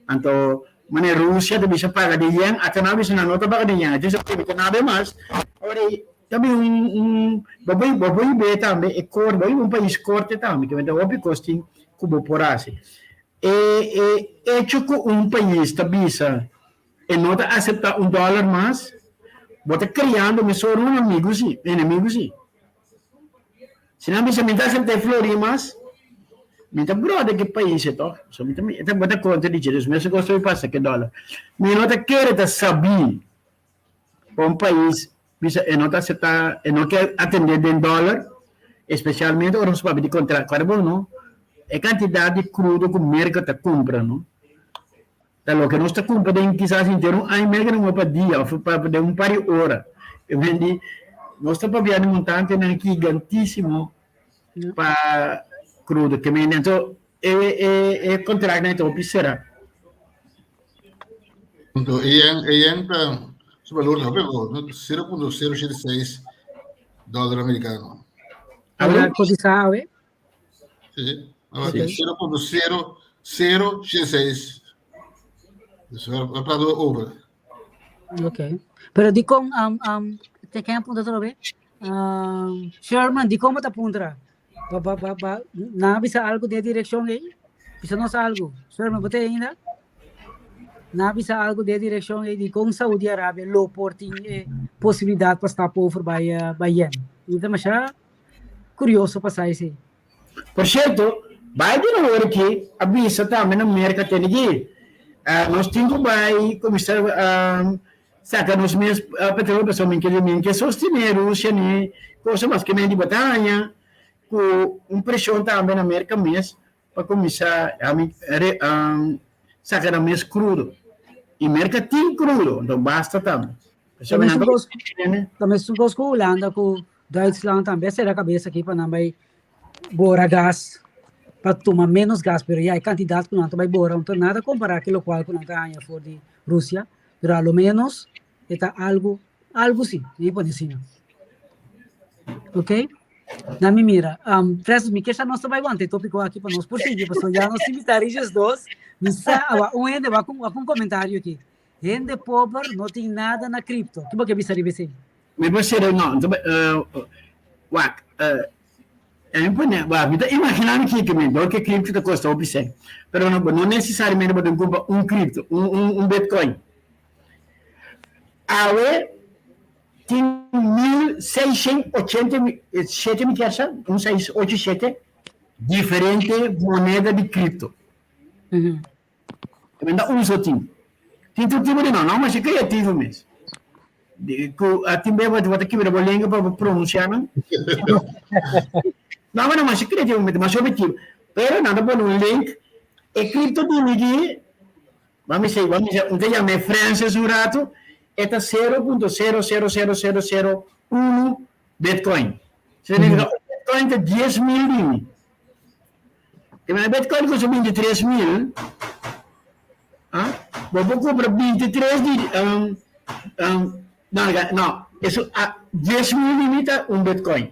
Speaker 1: Anto manera Rusia ta bisa paga den yen, ata nan a bisa nan no ta paga den yen. Entonces oke mi ta nabe mas. Ora ei ta bin un un bo por bo por hib'é tambe e kor, bo hib'é un pais korte tambe, kimente hopi kos tin ku bo por hasi. E e echo ku un pais ta bisa e no ta aseptá un dòler mas, bo ta kriando mesora un amigu si, enemigu si. Si nan bisa mi ta aseptá e florin mas, mi ta bròder ku e pais ei tòg. So mi ta mi ta bo ta kontra di dje. Dus mesun kos ta bin pasa ku e dòler. Mi no ta kere ta sabí pa un pais bisa e no ta aseptá, e no ke atendé den dòler, espesialmente ora nos papia di kontra, kòrda bon no, e kantidat di krudo ku Merka ta kumpra no, ta loke nos ta kumpra den kisas henter un aña, Merka ta kumpra pa dia òf pa den un par di ora. E men di nos ta papia di montantenan gigantísimo pa krudo ke men, anto e e e kontraktnan ta hopi será.
Speaker 3: Anto e yen, e yen ta, su balor ta hopi abou, no? 0.076 dòler amerikano.
Speaker 2: Ahora kotisa awe?
Speaker 3: Sí, sí. Ahora 0.0076. Dus we praten over.
Speaker 2: Ok. Pero di kon, um, um, te ken apunta otro be? Um, Sherman, di kon bo ta puntra? Ba, ba, ba, ba, na bisa algo den direkshon ei? Bisa nos algo. Sherman, bo te ainda? Na bisa algo den direkshon ei di kon Saudi Arabia lo por tin e posibilidat pa stap over bai, eh, bai yen. Mi ta masha kurioso pa sa esei.
Speaker 1: Por sierto, Biden awor aki a bisa tambe na Merka tene ki nos tin ku bai kuminsá saka nos mes petroleo pasobra mi ke mi ke sostené Rusia ni cosa mas ke men di bo ta haña ku un preshon tambe na Merka mes pa kuminsá saka nan mes krudo i Merka tin krudo enton basta tambe.
Speaker 2: Ta mesun kos ku Hulanda ku Duitsland tambe a sera kabes aki pa nan bai bora gas pa tuma menos gas pero ya e kantidat ku nan ta bai bora no ta nada kompará ku lokual ku nan ta haña for di Rusia pero a lo menos e ta algu algu si mi pone asina ok na mi mira um, Francis mi ke sa nos ta bai wanta e topiko aki pa nos por sigui pasobra ya nos tin mitad di 12 mi sa awa un hende wak un wak un komentario aki hende pober no tin nada na kripto ki bo ke bisa riba esei?
Speaker 1: Mi por sera no, wak, mi pone, wak, mi ta imagina mi kiko mi, dor ke kripto ta kosta hopi sèn, pero no, no nesesariamente bo tin kumpra un kripto, un, un, un bitcoin. Awe tin 1687 mi kier sa, 1687 diferente moneda di kripto. También ta uso tin. Tin tur tipo di no, no masha creativo mes. Di ku a tin be bo ta kibra bo lenga pa bo pronuncia nan. No, no masha creativo mes, masha objetivo. Pero nan ta pone un link, e cripto di mi ki, bami say, bami say, un ta yama Francis un rato, e ta 0.000001 bitcoin. Significa un bitcoin ta 10.000 di mi. E mira bitcoin custa 23 mil, ah, bo por cumpra 23 di, um, um, no, no, eso, ah, 10 mil di mi ta un bitcoin.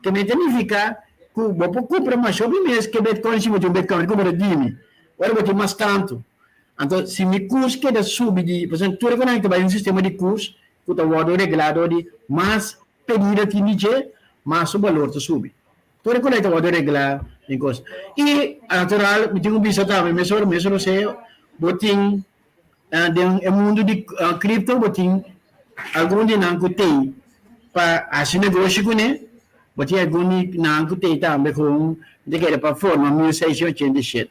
Speaker 1: Ke me ta nifica cu bo por cumpra mas hopi mes ke bitcoin si bo tin un bitcoin, bo cumpra di mi. Ora bo tin mas tanto. Anto, si mi curs keda subi di, pasobra tur e konan ta bai un sistema di curs cu ta wordo regla dor di mas pedida tin di dje, mas su balor ta subi. Tur e kolekta wòrdu reglá den kos. I natural mi tin ku bisa tambe mesora mesora se bo tin den e mundu di kripto bo tin algun di nan ku tei pa hasi negoshi kuné, bo tin algun di nan ku tei tambe kon mi ta kere pa forma 1687.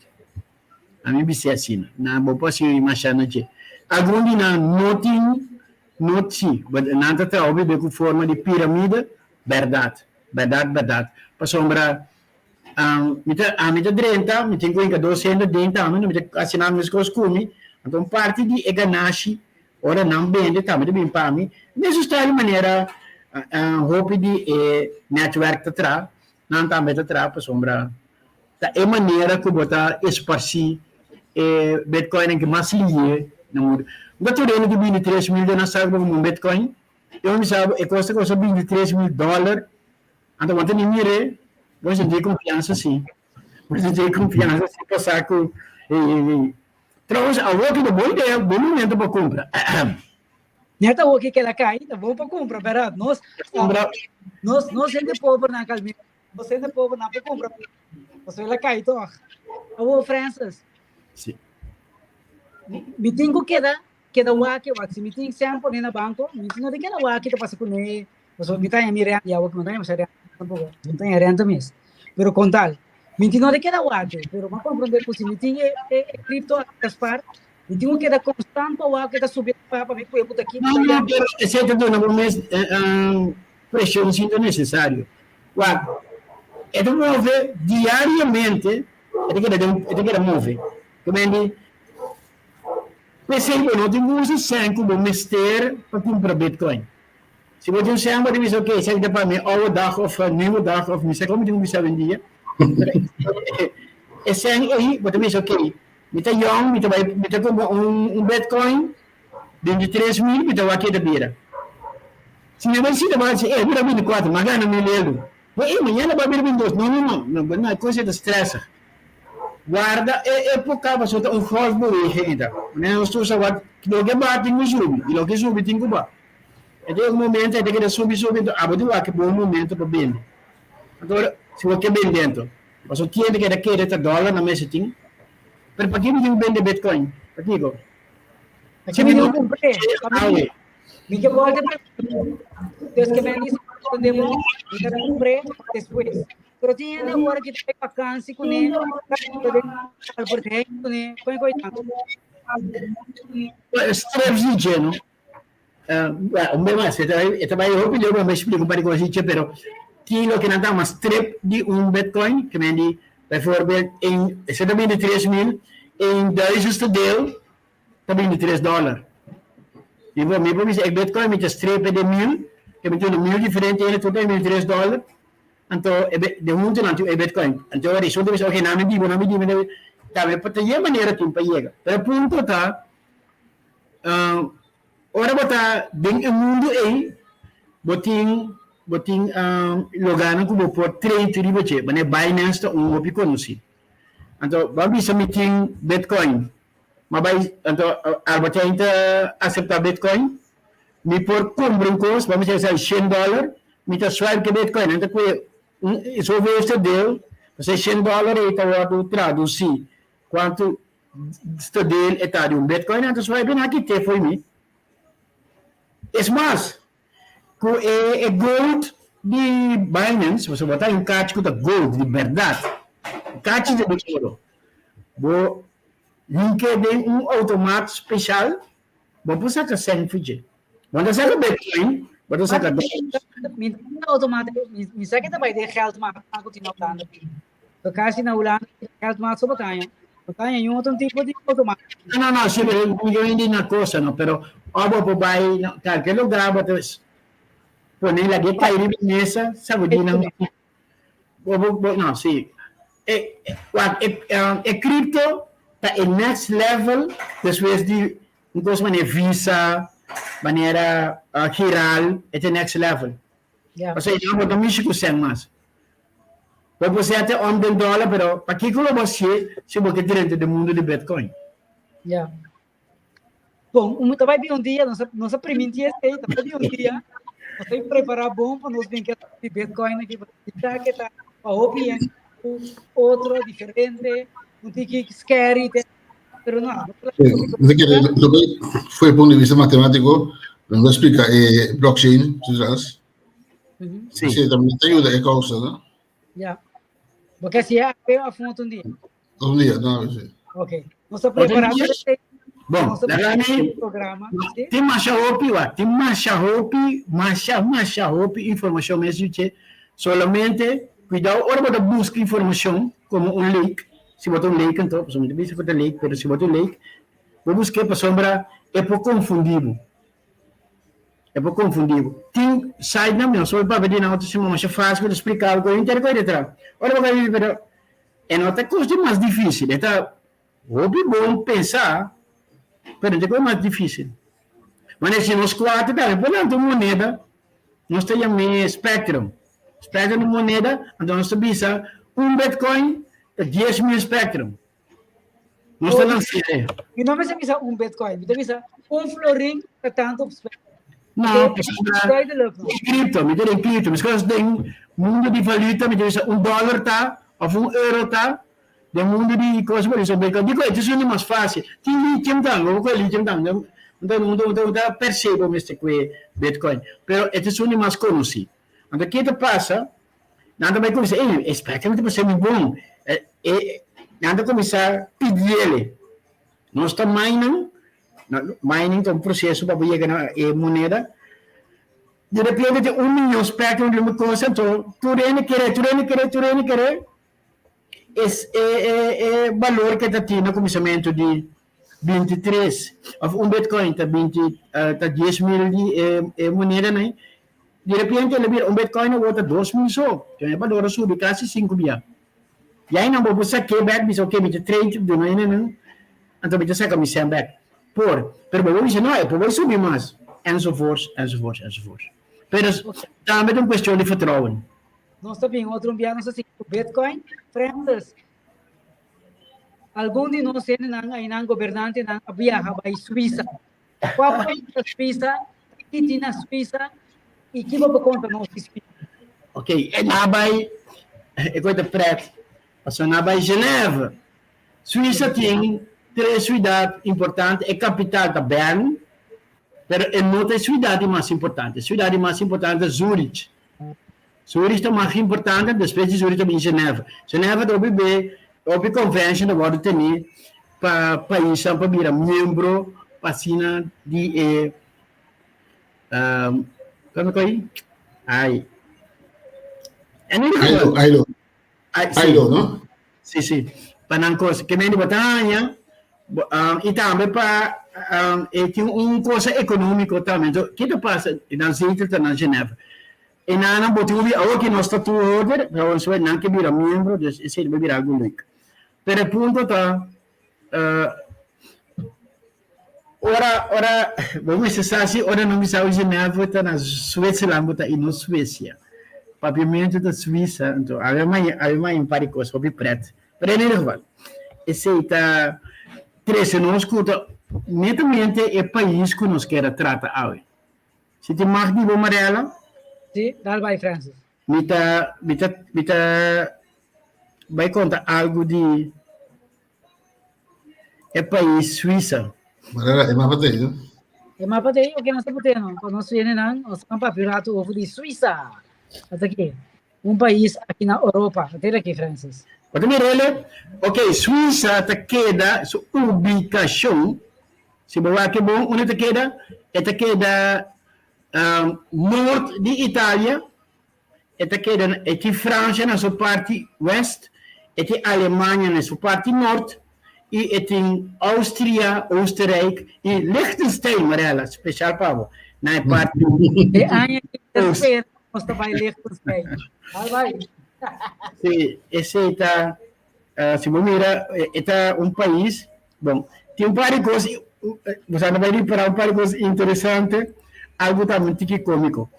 Speaker 1: Ami bis'é asina. Nan bo por hasi masha na dje. Algun di nan no tin no si nan ta traha hopi be ku forma di piramide. Bèrdat, bèrdat, bèrdat. Pasobra mi ta, ami ta drenta, mi tin ku hinka dos hende den tambe, mi ta hasi nan meskos ku mi. Anto un parti di e ganashi, ora nan bende tambe ta bin pa mi. Mesun style manera hopi di e netwerk ta traha, nan tambe ta traha pasobra ta e manera ku bo ta esparsi e bitcoinnan ki mas lihe na mundu. Bo ta tur hende ku bini 3000 den nan sak bo komo un bitcoin. E un bisa bo e kos ta kosta 23 mil dòler, anto bo ta ni mir'é, bo sinti konfiansa si, bo sinti konfiansa si pa sa ku Trouwens awor ki ta bon idea, bon momento pa kumpra.
Speaker 2: Net awor ki keda kai, ta bon pa kumpra, bèrdat? Nos, nos, nos hende pober nan kalmi, nos hende pober nan por kumpra, pasobra el a kai tòg. Awor Francis.
Speaker 1: Si.
Speaker 2: Mi tin ku keda keda wak wak si mi tin sèn pone na banko mi no ta keda wak ta pasa kuné pasobra mi ta haña mi renta ya awor mi no ta haña masha renta tampoko mi no ta haña renta mes pero kon tal mi tin no ta keda wak pero mi a komprondé ku si mi tin e e kripto a spar mi tin ku keda konstant pa wak ke ta subi pa pa mi pue ku ta ki
Speaker 1: No, no, pero esei ta duna bo mes preshon sin ta nesesario. Wak, e ta move diariamente, e ta keda den, e ta keda move. Ke men di, p'esei bo no tin ku usa sèn ku bo mester pa kumpra bitcoin. Si bo tin un sèn bo ta bisa, ok, esaki ta pa mi oude dag òf nieuwe dag òf mi sa kon mi tin ku bisa awendia. Pero e sèn ei bo ta bisa, ok, mi ta yòn, mi ta bai, mi ta kumpra un bitcoin 23 mil, mi ta wak ke ta bira. Si mi bai sita bai si, e bira 24, m'a gana 1000 euro. Bo e mañana bai bira 22. No, no, no, no, no, e kos ei ta stressig. Warda e epoca pasobra ta un golfbeweging ta. Manera nos tur sa wak loke ba tin ku subi i loke subi tin ku ba. E ta un momento e ta keda subi subi enton abo tin wak e bon momento pa bende. Anto ora si bo ke bende enton pasobra kende keda kere ta dollar na mester tin pero pakiko mi tin ku bende bitcoin? Pakiko?
Speaker 2: Si mi no kumpr'é, mi ke bolbe Des ke men dice donde bo, mi ta kumpr'é despues. Pero tin hende ora ki ta bai vakansi kuné, ta den Albert Heijn kuné, kon e koi tantu?
Speaker 1: Strips di dje, no? Un bes mas, e ta bai hopi leu pa mi explica un par di cos di dje, pero tin loke nan ta yama strip di un bitcoin, ke men di, bijvoorbeeld, esei ta bini 3000, een duizendste deel ta bini 3 dòler. Mi por mi por bisa e bitcoin mi ta strepe den mil, ke mi tin un mil diferente hende tur ta bini 3 dòler, anto e de huntu nan tin e bitcoin. Anto ora esun ta bisa ok nan mi di bo, nan mi di bo, tambe por ta e manera tin pa yega. Pero e punto ta, ora bo ta den e mundu ei, bo tin lugarnan ku bo por trade riba dje, manera Binance ta un hopi konosí. Anto bo a bisa mi tin bitcoin, ma bai anto Albert Heijn ta aseptá bitcoin, mi por kumpra un kos, bo a bisa esei 100 dòler, mi ta swipe ku e bitcoin, nan ta kue un zoveelste deel, pasobra e 100 dòler ei ta wòrdu tradusí kuantu ste deel e ta di un bitcoin, nan ta swipe nan a kit'é fo'i mi. Es mas, ku e gold di Binance, pasobra bo ta un kachi ku ta gold di bèrdat, kachi di oro, bo hink'é den un outomat speshal, bo por saka sèn for dje. Bo no ta saka bitcoin, bo ta saka dòlars.
Speaker 2: Mi automaat, mi sa ke ta bai den geldmaat ku tin na Hulanda. Kasi na Hulanda geldmaat so bo ta haña. Bo ta haña un otro tipo di automaat.
Speaker 1: No, no, no, si, pero mi no entendí una cosa, no, pero o bo por bai na cualquier lugar bo ta pone lag'é kai riba mesa, sagudí nan, bo, bo, bo, no, si. E, wak, e, e crypto ta e next level despues di un cosa manera Visa, manera Giral, e ta e next level. Pasobra ya bo ta mishi ku sèn mas. Bo por sete om den dòler, pero pakiko lo bo hasié si bo ke drenta den mundu di Bitcoin?
Speaker 2: Ya. Bon, un ta bai bin un dia, nos a, nos a priminti esei, ta bai bin un dia, nos ta prepará bon pa nos bin ke di Bitcoin aki, pa ke ta pa hopi hende otro, diferente, un tiki scary, te, pero no.
Speaker 3: No kere, lo que fue punto de vista matemático, nos a explica eh, blockchain, quizás.
Speaker 1: Sí.
Speaker 3: Sí, también te ayuda e causa, no?
Speaker 2: Ya. Porque si a a foto un dia.
Speaker 3: Un dia, no, sí.
Speaker 2: Ok. Nos ta preparando
Speaker 1: Bon, laga mi
Speaker 2: programa.
Speaker 1: Tin masha hopi wa, tin masha hopi, masha, masha hopi informashon mes yuche. Solamente, cuidado ora bo ta buska informashon komo un leek, si bo ta un leek anto, pasobra mi ta bisa ku ta leek, pero si bo ta un leek, bo busk'é pasobra e por konfundí bo. E por konfundí bo. Tin sitenan, mi no sabi papia di nan otro siman, masha fásil ku ta splika bo ku henter ku detrás. Ora bo ka bibi, pero e no ta kos di mas difísil, e ta hopi bon pensá, pero no ta kos mas difísil. Manera si nos kuater tambe por lanta un moneda, nos ta yam'é Spectrum. Spectrum un moneda, anto nos ta bisa un bitcoin ta 10,000 Spectrum. Nos ta lans'é.
Speaker 2: Mi no mester bisa un bitcoin, mi ta bisa un florin ta tantu op Spectrum.
Speaker 1: No, pasobra den cripto, mi ta den cripto. Meskos den mundo di valuta mi ta bisa un dòler ta òf un euro ta. Den mundu di kos por eso Bitcoin. Dikon e ta esun di mas fásil. Tin lithium tambe, bo por kohe lithium tambe. Un ta un ta un ta per se bo mester kohe Bitcoin, pero e ta esun di mas konosí. Anto ke ta pasa? Nan ta bai kuminsá, ey, e spectrum ta pasá mi bon. E nan ta kuminsá pidiele. Nos ta mining, mining ta un proseso pa bo yega na e moneda. Di repente tin un miyon spectrum di un kos, anto tur hende kere, tur hende kere, tur hende kere. Es e e e balor ke ta tin na kuminsamentu di 23 òf un bitcoin ta binti ta 10,000 di e e monedanan. Di repente el a bira un bitcoin awor ta 2000 so. E balor a subi kasi sinku bia. I ainan bo por sak'é bèk bisa oke mi ta trade duna enenan anto mi ta saka mi sèn bèk. Por, pero bo por bisa no e por bai subi mas enzovoorts enzovoorts enzovoorts. Pero tambe ta un kuestion di vertrouwen.
Speaker 2: Nos ta bin otro bia nos ta sigui ku Bitcoin. Francis, algun di nos hendenan ainan gobernantenan a biaha bai Suisa. Kua pais ta Suisa? Ki tin na Suisa? I ki bo por konta nos di Suisa?
Speaker 1: Ok, e na bai, e koi ta pret, pasobra na bai Genève. Suisa tin tres siudat importante, e kapital ta Bern, pero e no ta e siudat di mas importante. E siudat di mas importante ta Zurich. Zurich ta mas importante, despues di Zurich ta bin Genève. Genève ta hopi be, hopi convention ta wòrdu tení pa paisnan pa bira miembro pa asina di e, kome ku ai, en ieder geval.
Speaker 3: Ailo, ailo.
Speaker 1: Ai, sí.
Speaker 3: Ailo, no?
Speaker 1: Sí, sí. Pa nan kos. Ke men di bo ta haña, i tambe pa e tin un cosa económico tambe. Entonces, ke ta pasa? Nan zetel ta na Genève. E nan bo tin ku bira, awor ke nos ta toehoorder, pero awor nan ke bira miembro, dus esei ta bira algu leuk. Pero e punto ta, ora, ora, bo mester sa si ora nan bisa awe Genève ta na Switzerland bo ta i no Suecia. Papiamentu ta Suisa, anto awe mai, awe mai un par di kos hopi pret. Pero en ieder geval, esei ta trese nos ku ta netamente e pais ku nos kier a trata awe. Si tin mag di bo, Mariela?
Speaker 2: Si, dal bai, Francis.
Speaker 1: Mi ta, mi ta, mi ta bai konta algu di E pais Suisa.
Speaker 3: Manera e mapa ta ei, no?
Speaker 2: E mapa ta ei, oke, nos ta put'e no. Pa nos hendenan, nos ta papia un ratu over di Suisa. Ata aki, un pais aki na Europa. Ata aki, Francis.
Speaker 1: Bo ta mira ele? Oke, Suisa ta keda, su ubikashon, si bo wak e bon, unda ta keda? E ta keda nort di Italia, E ta keda e tin Francia na su parti west, e tin Alemania na su parti nort i e tin Austria, Oostenrijk i Liechtenstein, Mariela, special pa bo, na e parti
Speaker 2: E aña ki ta
Speaker 1: oost.
Speaker 2: spera nos ta bai Liechtenstein. Bai bai.
Speaker 1: Sí, esei ta, si bo mira, e ta un pais, bon, tin un par di kos, bo sa no bai ripara un par di kos interesante, algu ta un tiki kómiko.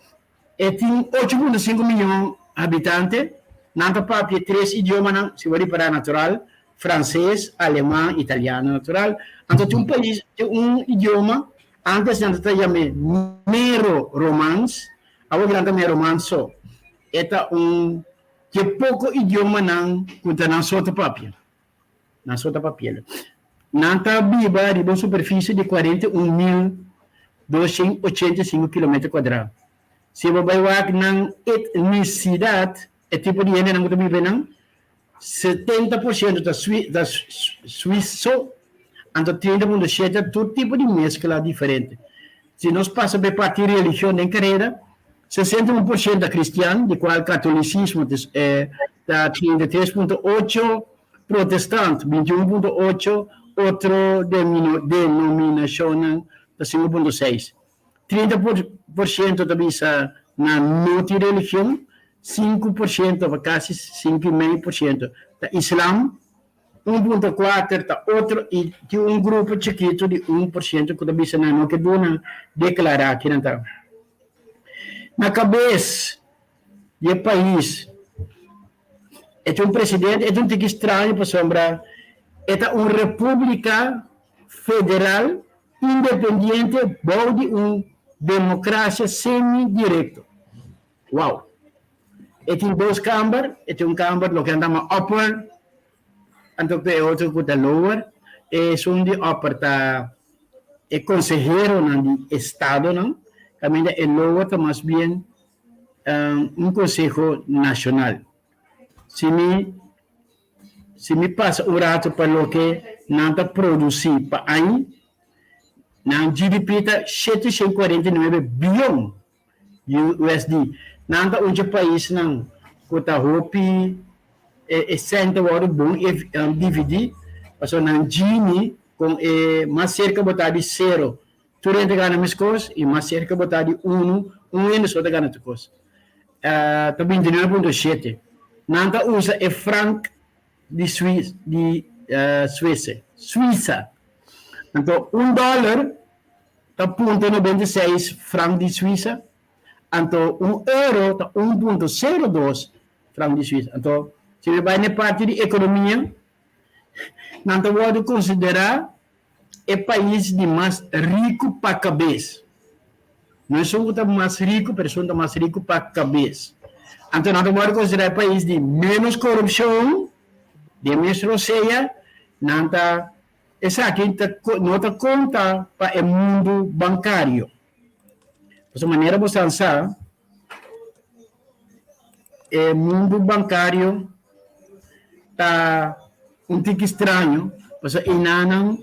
Speaker 1: E tin 8.5 miyon habitante. Nan ta papia tres idiomanan, si bo ripará natural, franses, aleman, italiano natural. Anto tin un pais, tin un idioma, antes nan ta yam'é Mero Romans, awor nan ta mero Romans so. E ta un dje poko idiomanan ku ta nan so ta papia. Nan so ta papiel. Nan ta biba riba un superfisie di 41,285 kilometer kuadrá. Si bo bai wak nan etnisidat, e tipo di hendenan ku ta biba einan, 70% ta ta suiso, anto 30.7 tur tipo di meskla diferente. Si nos pasa pa e parti religion den karera, 61% ta kristian, di kual katolisismo ta 33.8, protestant 21.8, otro denominashonnan ta 5.6. 30% ta bisa nan no tin religion, 5% òf kasi 5,5% ta islam, 1.4 ta otro i tin un grupo chikitu di 1% ku ta bisa nan no ke duna deklará kinan ta. Na kabes di e pais e tin un presidente, e ta un tiki straño pasobra e ta un repúblika federal independiente bou di un demokrasia semi-direkto. Wow! E tin dos kamber, e tin un kamber loke nan ta yama upper. anto ku e otro ku ta lower. Esun di upper ta e konseheronan di estadonan, kaminda e lower ta mas bien un konseho nashonal. Si mi si mi pasa un rato pa loke nan ta produsí pa aña, nan GDP ta 749 bion USD. Nan ta un dje paisnan ku ta hopi e sèn ta wòrdu bon dividí, pasobra nan Gini kon e mas serka bo ta di sero, tur hende ta gana meskos, i mas serka bo ta di unu, un hende so ta gana tur kos. Ta 29.7. Nan ta usa e frank di Swi di Suise, Suisa. Anto un dòler ta punto 96 frank di Suisa, anto un euro ta 1.02 frank di Suisa. Anto si mi bai na e parti di ekonomia, nan ta wòrdu konsiderá e pais di mas riku pa kabes. No esun ku ta mas riku, pero esun ta mas riku pa kabes. Anto nan ta wòrdu konsiderá e pais di ménos korupshon, den mes rosea, nan ta esaki ta no ta konta pa e mundu bankario. Pasobra manera bo san sa, e mundu bankario ta un tiki straño, pasobra einanan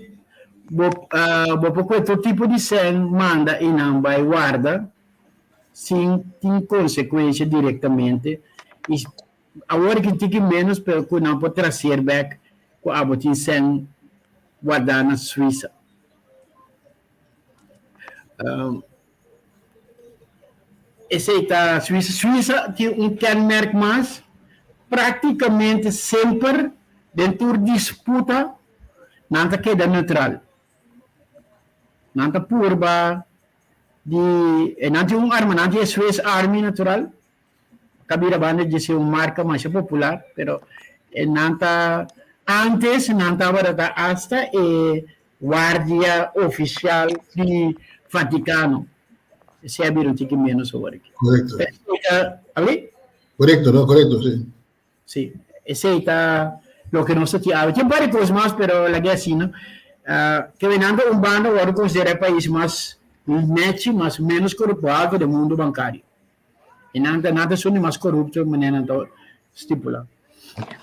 Speaker 1: bo bo por kohe tur tipo di sèn manda einan bai warda sin tin konsekuensia direktamente i awor ki tiki ménos pero ku nan por traseer bèk ku abo tin sèn wardá na Suisa. Esei ta Suisa. Suisa tin un kenmerk mas, praktikamente semper den tur disputa nan ta keda neutral. Nan ta purba di, nan tin un arma, nan tin e Swiss Army natural, Kabira banda dje si un marka masha popular, pero nan ta antes nan tabata ta asta e guardia ofisial di Vatikano. Esei a bira un tiki ménos awor aki.
Speaker 3: Korekto.
Speaker 1: Abi?
Speaker 3: Korekto, no, korekto, si.
Speaker 1: Si, esei ta loke nos ta tin awe. Tin un par di kos mas, pero lag'é asina. Kende nan ta un banda wòrdu konsiderá e pais mas nechi, mas ménos korupto haltu den mundu bankario. E nan ta nan ta esun di mas korupto manera nan ta stipula.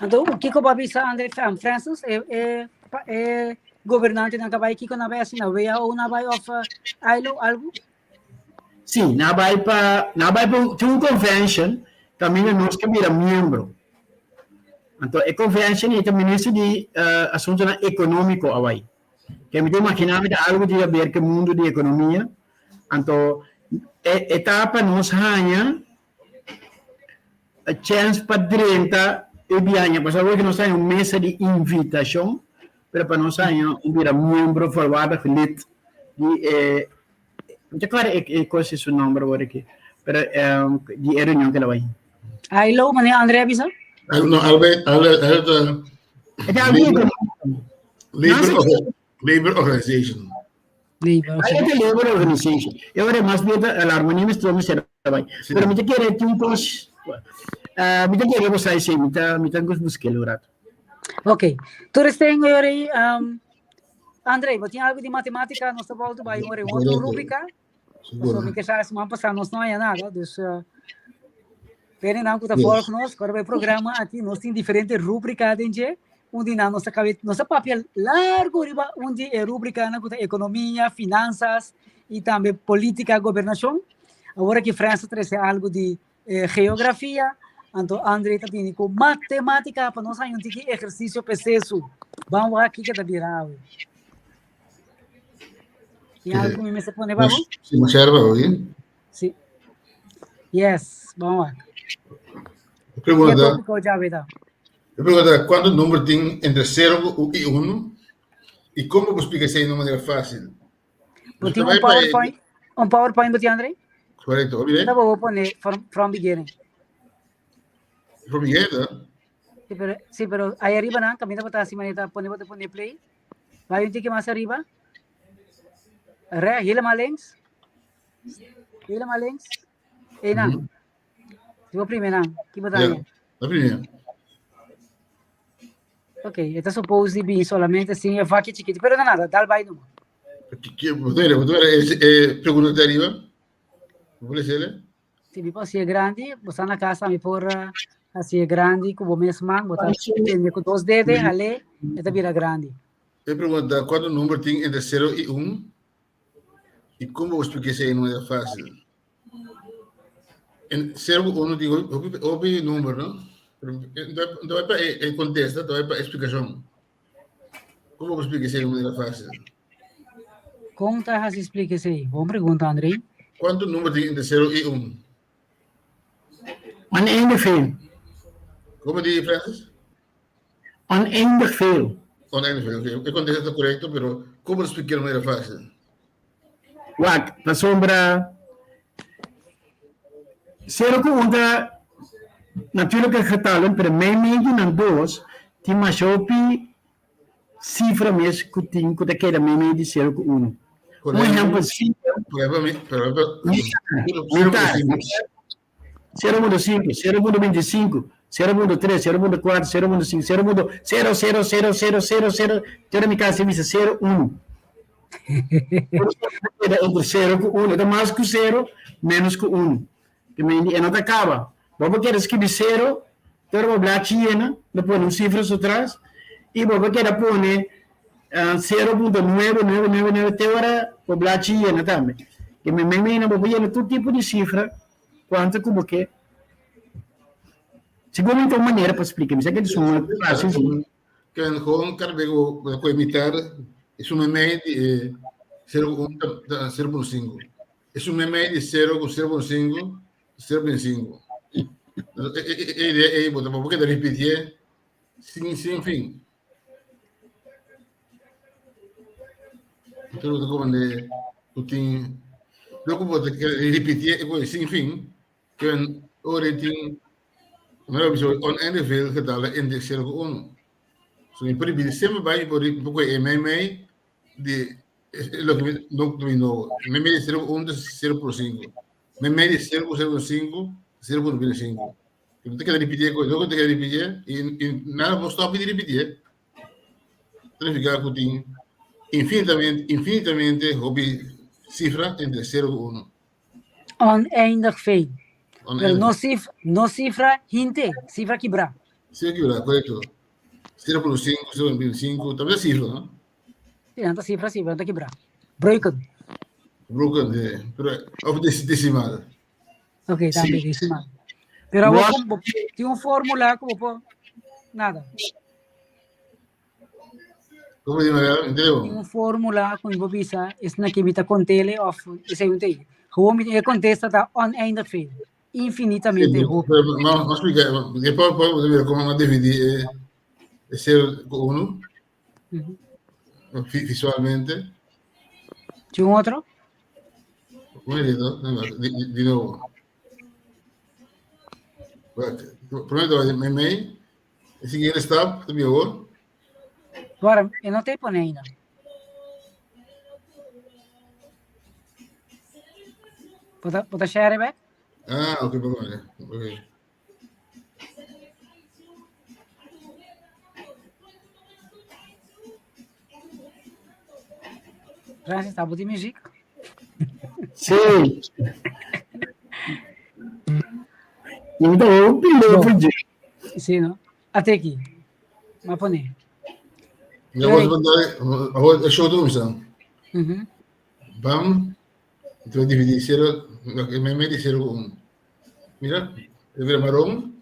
Speaker 2: Anto kiko bo a bisa Andre Francis e e e gobernantenan ta bai kiko nan bai hasi na WHO nan bai of ILO algu?
Speaker 1: Si, nan bai pa nan bai pa tin un convention kaminda nos ke bira miembro. Anto e convention ei ta minister di asuntonan ekonómiko a bai. Ke mi ta imaginá mi ta algu di haber ku e mundu di ekonomia. Anto e e ta pa nos haña e chèns pa drenta e biaña. Pasobra awor ke nos haña un mesa di invitashon, pero pa nos haña un bira miembro volwaardig lid di e, mi ta kòrda e kos di su nòmber awor aki, pero di e reunion ke lo bai.
Speaker 2: ILO, manera André a bisa?
Speaker 3: No, Albert, Albert, Albert,
Speaker 1: E ta algu
Speaker 3: Labor, Labor, Labor Organization.
Speaker 2: Labor,
Speaker 1: Ahí ta Labor Organization. E ora mas bien ta la armonía mester mester bai. Pero mi ta kere tin un kos uh, mi ta kere bo sai sei, mi ta mi ta busk'el un rato.
Speaker 2: Ok. Tur estén ora aí, um, André, bo tin algo di matemática, nos ta volta bai ora otro rubrica. So, mi ke sa semana pasá nos no haya nada, dus uh, Pene nan ku ta volg nos, kora bij programa aki, nos tin diferente rubrica den dje. Un di nan nos ta kabe, nos ta papia largo riba un di e rubricanan ku ta ekonomia, finanzas i tambe politica, gobernashon. Awor aki Frans ta trese algo di eh, geografia, anto Andre ta bini ku matematica pa nos haña un tiki ehersisio pesesu. Ban wak kiko ta bira awe. Tin algo ku mi mester pone pa bo?
Speaker 3: Si, mo share pa bo, sí?
Speaker 2: Sí. Yes, ban wak.
Speaker 3: Pregunta.
Speaker 2: Ke tópiko djawe ta?
Speaker 3: E pregunta, kuantu number tin entre 0 i 1? I kon bo por splika esei na un manera fásil?
Speaker 2: Bo tin un PowerPoint, un PowerPoint bo tin, André?
Speaker 3: Correcto, obi
Speaker 2: Ta bo pone from, from beginning.
Speaker 3: From beginning, ta?
Speaker 2: Sí, pero, sí, pero ahí arriba nan, caminda bo ta así manera, pone bo te pone play. Vai un tiki mas arriba. Re, helemaal links. Helemaal links. Ei nan. Mm -hmm. Di bo prime nan. Ki bo
Speaker 3: ta yeah, la prime.
Speaker 2: Ok, e ta suppose di bin solamente sin e vakje chikitu, pero na nada, dal bai numa.
Speaker 3: E pregunta di ariba? Bo por lesele?
Speaker 2: Si mi por hasié grandi, bo sa na kas mi por hasié grandi ku bo mes man, bo ta tende ku dos dede, hal'é, e ta bira grandi.
Speaker 3: E pregunta ta, kuantu number tin entre sero i un? I kon bo por splika esei en manera fásil? En sero ku unu tin hopi hopi number, no? Pero no ta bai pa e kontesta, ta bai pa e splikashon. Kon bo por splika esei en manera fásil?
Speaker 2: Kon ta hasi splika esei? Bon pregunta, Andrei.
Speaker 3: Kuantu number tin entre sero i un?
Speaker 1: Oneindig veel.
Speaker 3: Komo di, Francis?
Speaker 1: Oneindig veel.
Speaker 3: Oneindig veel, oké. E kontesta ta korekto, pero kon bo ta splika di manera fásil?
Speaker 1: Wak, pasobra sero ku un ta natuurlijke getallen, pero meimei di nan dos tin masha hopi sifra mes ku tin ku ta keda meimei di sero ku unu. Un ehèmpel simpel, mitar, 0.5, 0.25, 0.3, 0.4, 0.5, 0.0 0 0 0 0 0, te ora mi kasi bisa 0, 1. Keda entre 0 ku 1, ta mas ku 0, menos ku 1. Te meen e no ta kaba. Bo por keda skibi 0, te ora bo blachi yena, lo pone un sifra su tras, i bo por keda pone 0.9999 te ora bo blachi yena tambe. Te meen meen bo por yena tur tipo di sifra kuantu ku bo ke. Sigur ta un manera pa splika, mi sa ke ta suma fásil si.
Speaker 3: Ken gewoon kada bes ku bo ta imitar e suma mei di e sero ku un ta 0.5. E suma mei di sero ku 0.5 0.5. E idea ei bo ta bo keda ripitié sin sin fin. Entonces bo ta komprendé ku tin loke bo ta ripitié e kos sin fin Ken ora e tin manera bo bisa oneindig veel getallen entre sero ku uno. So mi por ripiti semper bai mi por mi por kohe e meimei di loke mi no mi nobo. Meimei di sero ku uno ta 0.5. Meimei di sero ku 0.5 0.25. Mi ta keda ripitié kos, loke mi ta keda ripitié i i nada por stòp mi di ripitié. Ta nifiká ku tin infinitamente infinitamente hopi sifra entre sero ku uno.
Speaker 2: Oneindig veel. Pero no cifra, no cifra hinte, cifra kibrá.
Speaker 3: Cifra kibrá, korekto. 0.5, 0.25, tambe ta cifra, no?
Speaker 2: Sí, nan ta cifra, sí, pero nan ta kibrá. Broken.
Speaker 3: Broken, sí. Pero, of decimal.
Speaker 2: Ok, tambe sí. decimal. Pero awor, tin un fórmula ku bo por, nada.
Speaker 3: Como di Maria? Entendeu?
Speaker 2: Tin un fórmula ku mi por bisa esnan ke mi ta kontele òf esei un tei. Gewoon mi e kontesta ta oneindig veel, infinitamente hopi.
Speaker 3: Pero ma ma splika, e por por mira komo a dividí e e sero ku unu visualmente.
Speaker 2: Tin un otro?
Speaker 3: Un minutito, di di nobo. Primero ta bai meimei. E siguiente stap ta bin awor.
Speaker 2: Agora, eu não tenho pone ainda. Bota, bota share back?
Speaker 3: Ah, ok, perdón. Ok.
Speaker 2: Francis, tá botando música?
Speaker 1: Sí. Mi ta hopi loco dje.
Speaker 2: Sí, no? Ate aki. Ma pone.
Speaker 3: Ya vos mandar, awor e show ta kuminsá. Bam, ta dividí sero, meimei di sero ku un. Mira, e bira maron,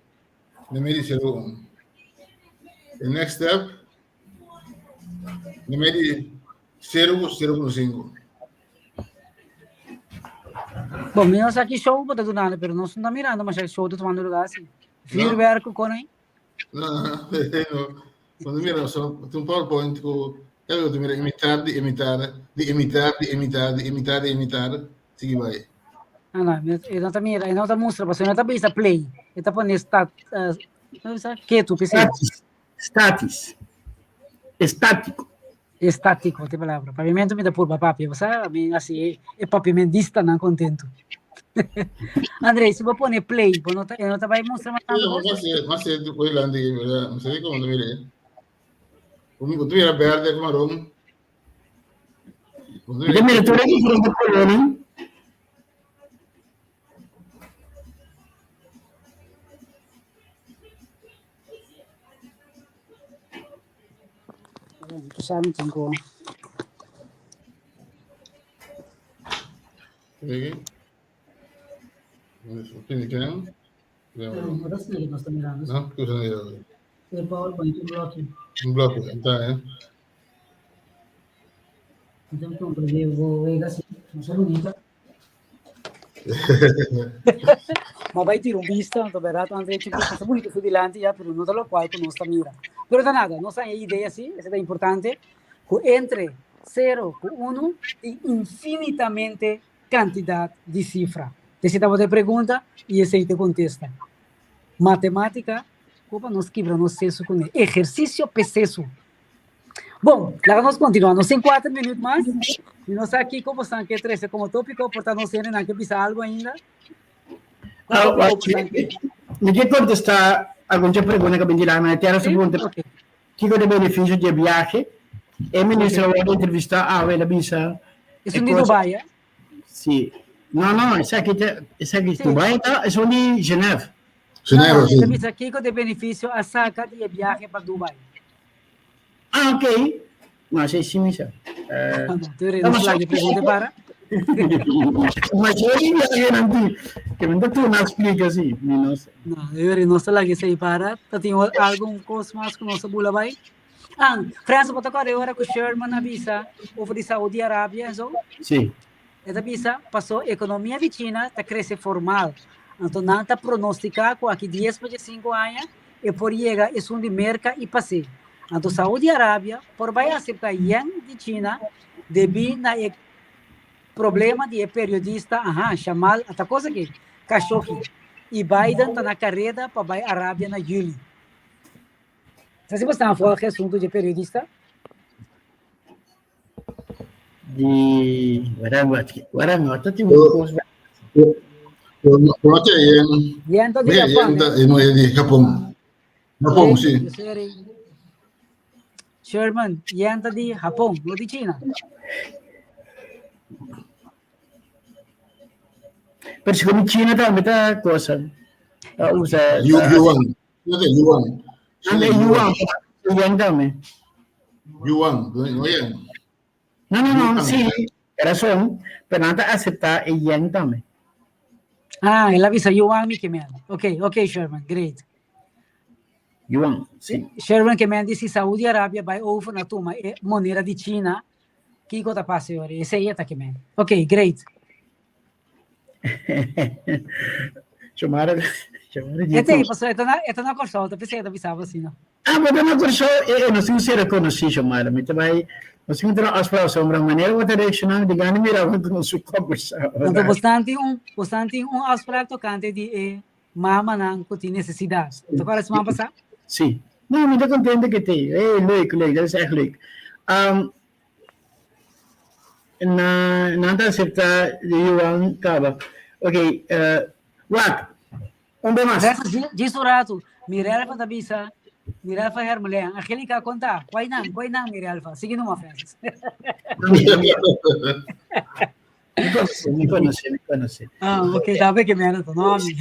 Speaker 3: meimei di sero ku un. E next step, meimei di sero ku 0.5.
Speaker 2: Bon, mi no sa ki show bo ta dunando, pero nos no ta mirando masha show ta tumando lugar así. Vuurwerk ku kon ahí?
Speaker 3: No, no, no. Cuando mira, so, un PowerPoint ku kada vez mira imitar di imitar, di imitar, di imitar, di imitar, di imitar, sigui bai.
Speaker 2: No, no, e no ta mira, e no ta mustra, pasobra e no ta bisa play, e ta pone start, uh, ketu, p'esei.
Speaker 1: Statis. Statis. Estático.
Speaker 2: Estático, te palabra. Papiamento mi ta purba papia, bo sa, mi hasi e papiamentistanan contento. André, si bo pone play, bo no ta, e no ta bai mustra mas tanto
Speaker 3: Mas
Speaker 2: cos?
Speaker 3: mas mas hoy landi, verdad? No sé cómo lo mire. Bo ta mira berde ku maron.
Speaker 1: Bo ta mira tur e diferente kolornan.
Speaker 3: Un bloque, ta, eh?
Speaker 2: Ma bai tira un bista, anto berdad André tin cosa bonito fu dilanti ya, pero no ta locual cu nos ta mira. Pero ta nada, nos haña idea si, ese ta importante, cu entre cero cu uno tin infinitamente cantidad di cifra. Esey tabata e pregunta y esey ta e contesta. Matematica, cu pa nos kibra nos seso cune. Ehercicio p'e seso. Bon, laga nos continua. Nos tin cuater minuut mas. Mi no sa kico bosan ke trece como topico, por ta nos hendenan ke bisa algo ainda.
Speaker 1: Ah, mi ke contesta algun dje pregunta ku a bin dilanti. Tera su pregunta, Kiko ta e beneficio dje biahe? E minister a wòrdu entrevistá awe, el a bisa.
Speaker 2: Esun di Dubai, eh?
Speaker 1: Si. No, no, esaki ta, esaki Dubai ta, esun di Genève.
Speaker 3: Genève, si.
Speaker 2: El a bisa kiko ta e beneficio a saka di e biahe pa Dubai.
Speaker 1: Ah, ok. No, esei si mi sa.
Speaker 2: Tu eres no slaag de pregunta para.
Speaker 1: Ma si e viajenan di, que mi ta turna explica si, mi no sé.
Speaker 2: No, eu eres no slaag esei para. Ta tin algun cos mas ku nos a bula bai? Ah, França, bo ta acorda ora ku Sherman a bisa over di Saudi Arabia en zo?
Speaker 1: Si.
Speaker 2: E ta bisa, paso economia di China ta crece formal. Anto nan ta pronostica cu aki dies pa diescinco aña e por yega esun di Merca y pas'é. Anto Saudi Arabia por bai acepta yen di China debí na e problema di e periodista, aha, Jamal, ata cosa aki, Khashoggi. Y Biden ta na careda pa bai Arabia na juli. Sa si bo sta volg e asunto dje periodista?
Speaker 1: Di warang ta tin un kos.
Speaker 3: Conoce yen.
Speaker 2: Yen ta di Japan.
Speaker 3: Yen ta di Japon. Japon, si.
Speaker 2: Sherman, yen ta di Japon, no di China.
Speaker 1: Pero si come China tambe ta cosa. Ta usa.
Speaker 3: Yuan. Yuan.
Speaker 1: Yuan. Yuan tambe.
Speaker 3: Yuan, no yen.
Speaker 1: No, no, no, sí, razón, pero nan ta acepta e yen tambe.
Speaker 2: Ah, el a bisa yuan mi ke men. Ok, ok, Sherman, great.
Speaker 1: Yuan, sí.
Speaker 2: Sherman ke men di si Saudi Arabia bai over na tuma e moneda di China, kiko ta pasa yori? Esei e ta ke men. Ok, great.
Speaker 1: Chomara, chomara
Speaker 2: E te, paso, e ta na, e ta na Kòrsou, ta p'esei e ta bisaba asina.
Speaker 1: Ah, bo ta na Kòrsou, e, e nos tin ser rekonosí, Chomara. Mi ta bai, nos tin un afspraak sombra, manera bo ta reakshoná, di gana mira bo nos su kòmbersá.
Speaker 2: Anto bosnan tin un, bosnan tin un afspraak tokante di e mamanan ku tin nesesidat. Ta kòrda siman pasá?
Speaker 1: Sí. No, mi ta kontento ke t'ei. Hey, leuk, leuk, dat is ègt leuk. Um, Na nan ta acepta di yuan caba. Ok, uh, wak, un be mas.
Speaker 2: Djis un ratu, Mirelva ta bisa, Mirelva Hermelijn, Angelica konta, kwai nan, kwai nan Mirelva, sigui numa Francis.
Speaker 1: Mi conoce, mi conoce, mi conoce.
Speaker 2: Ah, ok, ta be ke mera to, no ami.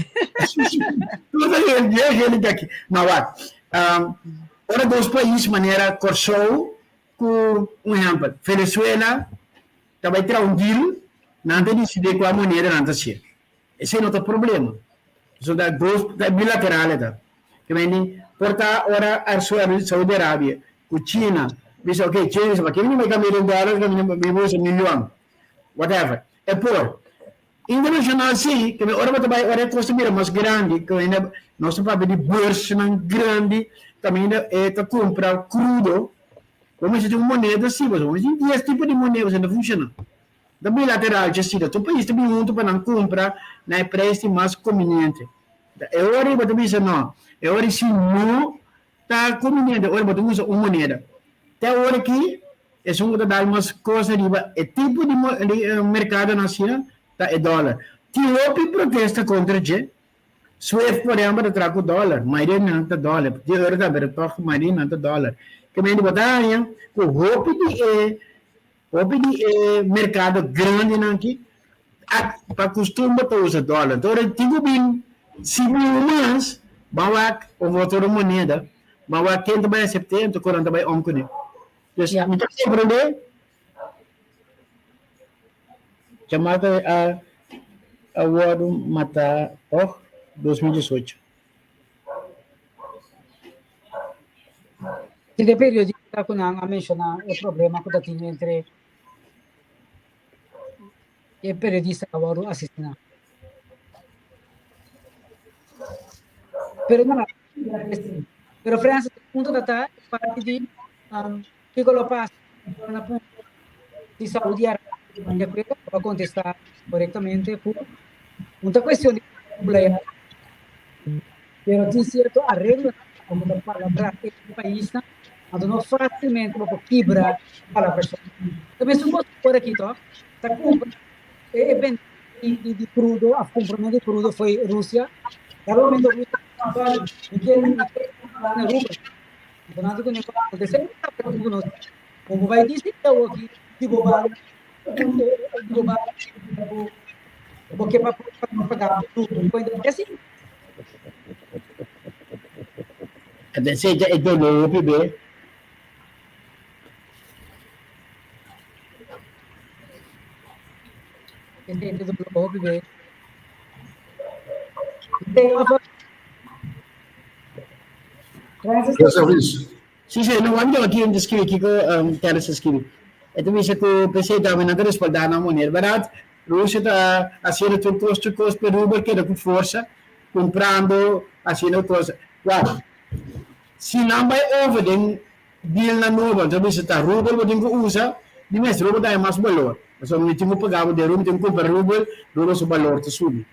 Speaker 1: Angelica aki. Ma wak, um, ora dos pais manera Kòrsou Ku un ehèmpel, Venezuela ta bai traha un deal, nan ta disidí kua moneda nan ta sier. Esei no ta problema. Pasobra ta dos, ta bilateral e ta. Ke mende, por ta ora Saudi Arabia ku China bisa ok, China bisa pa ke mi no bai kambia den dòler, mi bai usa mi yuan, whatever. E por. Internashonal si, ke ora bo ta bai, ora e kos ta bira mas grandi, ke ainda nos ta papia di beursnan grandi, kaminda e ta kumpra krudo, bo mester tin un moneda si, pasobra bo mester tin dies tipo di moneda pasobra no ta funshoná. Ta bilateral dje asina, tur pais ta bin huntu pa nan kumpra na e preis di mas kombiniente. E ora ei bo ta bisa no, e ora ei si no ta kombiniente, ora bo ta usa un moneda. Te awor aki Esun ku ta dal mas kos ariba e tipo di merkadonan asina ta e dòler. Tin hopi protesta kontra dje. Swift por ehempel ta traha ku dòler, mayoria di nan ta dòler, di euro tambe pero tòg mayoria di nan ta dòler. Ke mende bo ta haña ku hopi di e hopi di e merkado grandinan aki a pa kustumber ta usa dòler. Enton ora tin ku bin sibiu mas ban wak of otro moneda, ban wak ken ta bai asept'é enton ku nan ta bai om kuné. Dus mi ta komprendé. Chamaco a a wordo mata toch 2018.
Speaker 2: Si de periodista ku nan a menshoná e problema ku ta tin entre e periodista a wordo asesiná. Pero no, pero Francis, e punto ta ta parti di um, Kiko lo pasa na punto si Saudi Arabia di acuerdo lo a contesta correctamente cu no ta cuestion di blaya pero tin cierto arreglonan cu ta palabra entre paisnan anto no facilmente bo por kibra palabracion. Ta mesun cos por aki toch ta cumpra e benta di crudo of cumpramento di crudo fo'i Rusia cada momento Rusia mi kier mi kier cumpra na rubel. Anto ku ne ku nos como vai dice awo aki di bo banda di bo banda bo bo ke pa paga tudo cuenta así.
Speaker 1: Atención, ya es dolor, bebé.
Speaker 2: Este es dolor, bebé.
Speaker 1: Sí, sí, no, amigo aki ta scribi kiko um, Terence ta scribi. E ta bisa ku p'esei tambe nan ta respaldá nan moneda. Berdad, Rusia ta haciendo tur kos, tur kos pa rubel keda ku forsa, kumprando, haciendo kos. Wak, si nan bai over den dealnan nobo, nan ta bisa ta rubel bo tin ku usa, di mes rubel ta haña mas balor. Pasobra mi tin ku paga bo den rubel, mi tin ku kumpra rubel, rubel su balor ta subi.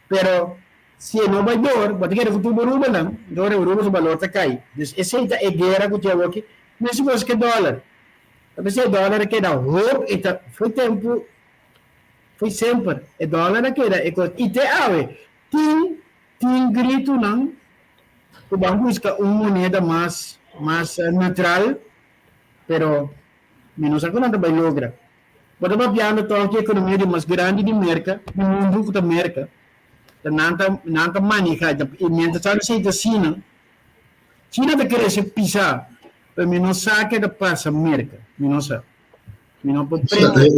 Speaker 1: Pero Si e no bai dor, bo ta kere ku tur bo rubelnan, enton ora e rubel su balor ta kai. Dus esei ta e guera ku tin awoki, mesun kos ku e dòler. Ta p'esei e dòler a keda hop i ta foi tempu, foi semper e dòler a keda e kos. I te awe tin tin gritunan ku ban buska un moneda mas mas neutral, pero mi no sa ku nan ta bai logra. Bo ta papiando tòg di ekonomia di mas grandi di Merka, di mundu ku ta Merka. Ta nan ta nan ta maneha i mientras tanto esei ta asina, China ta krese pisa, pero mi no sa ke ta pasa Merka, mi no sa. Mi no por
Speaker 3: prende.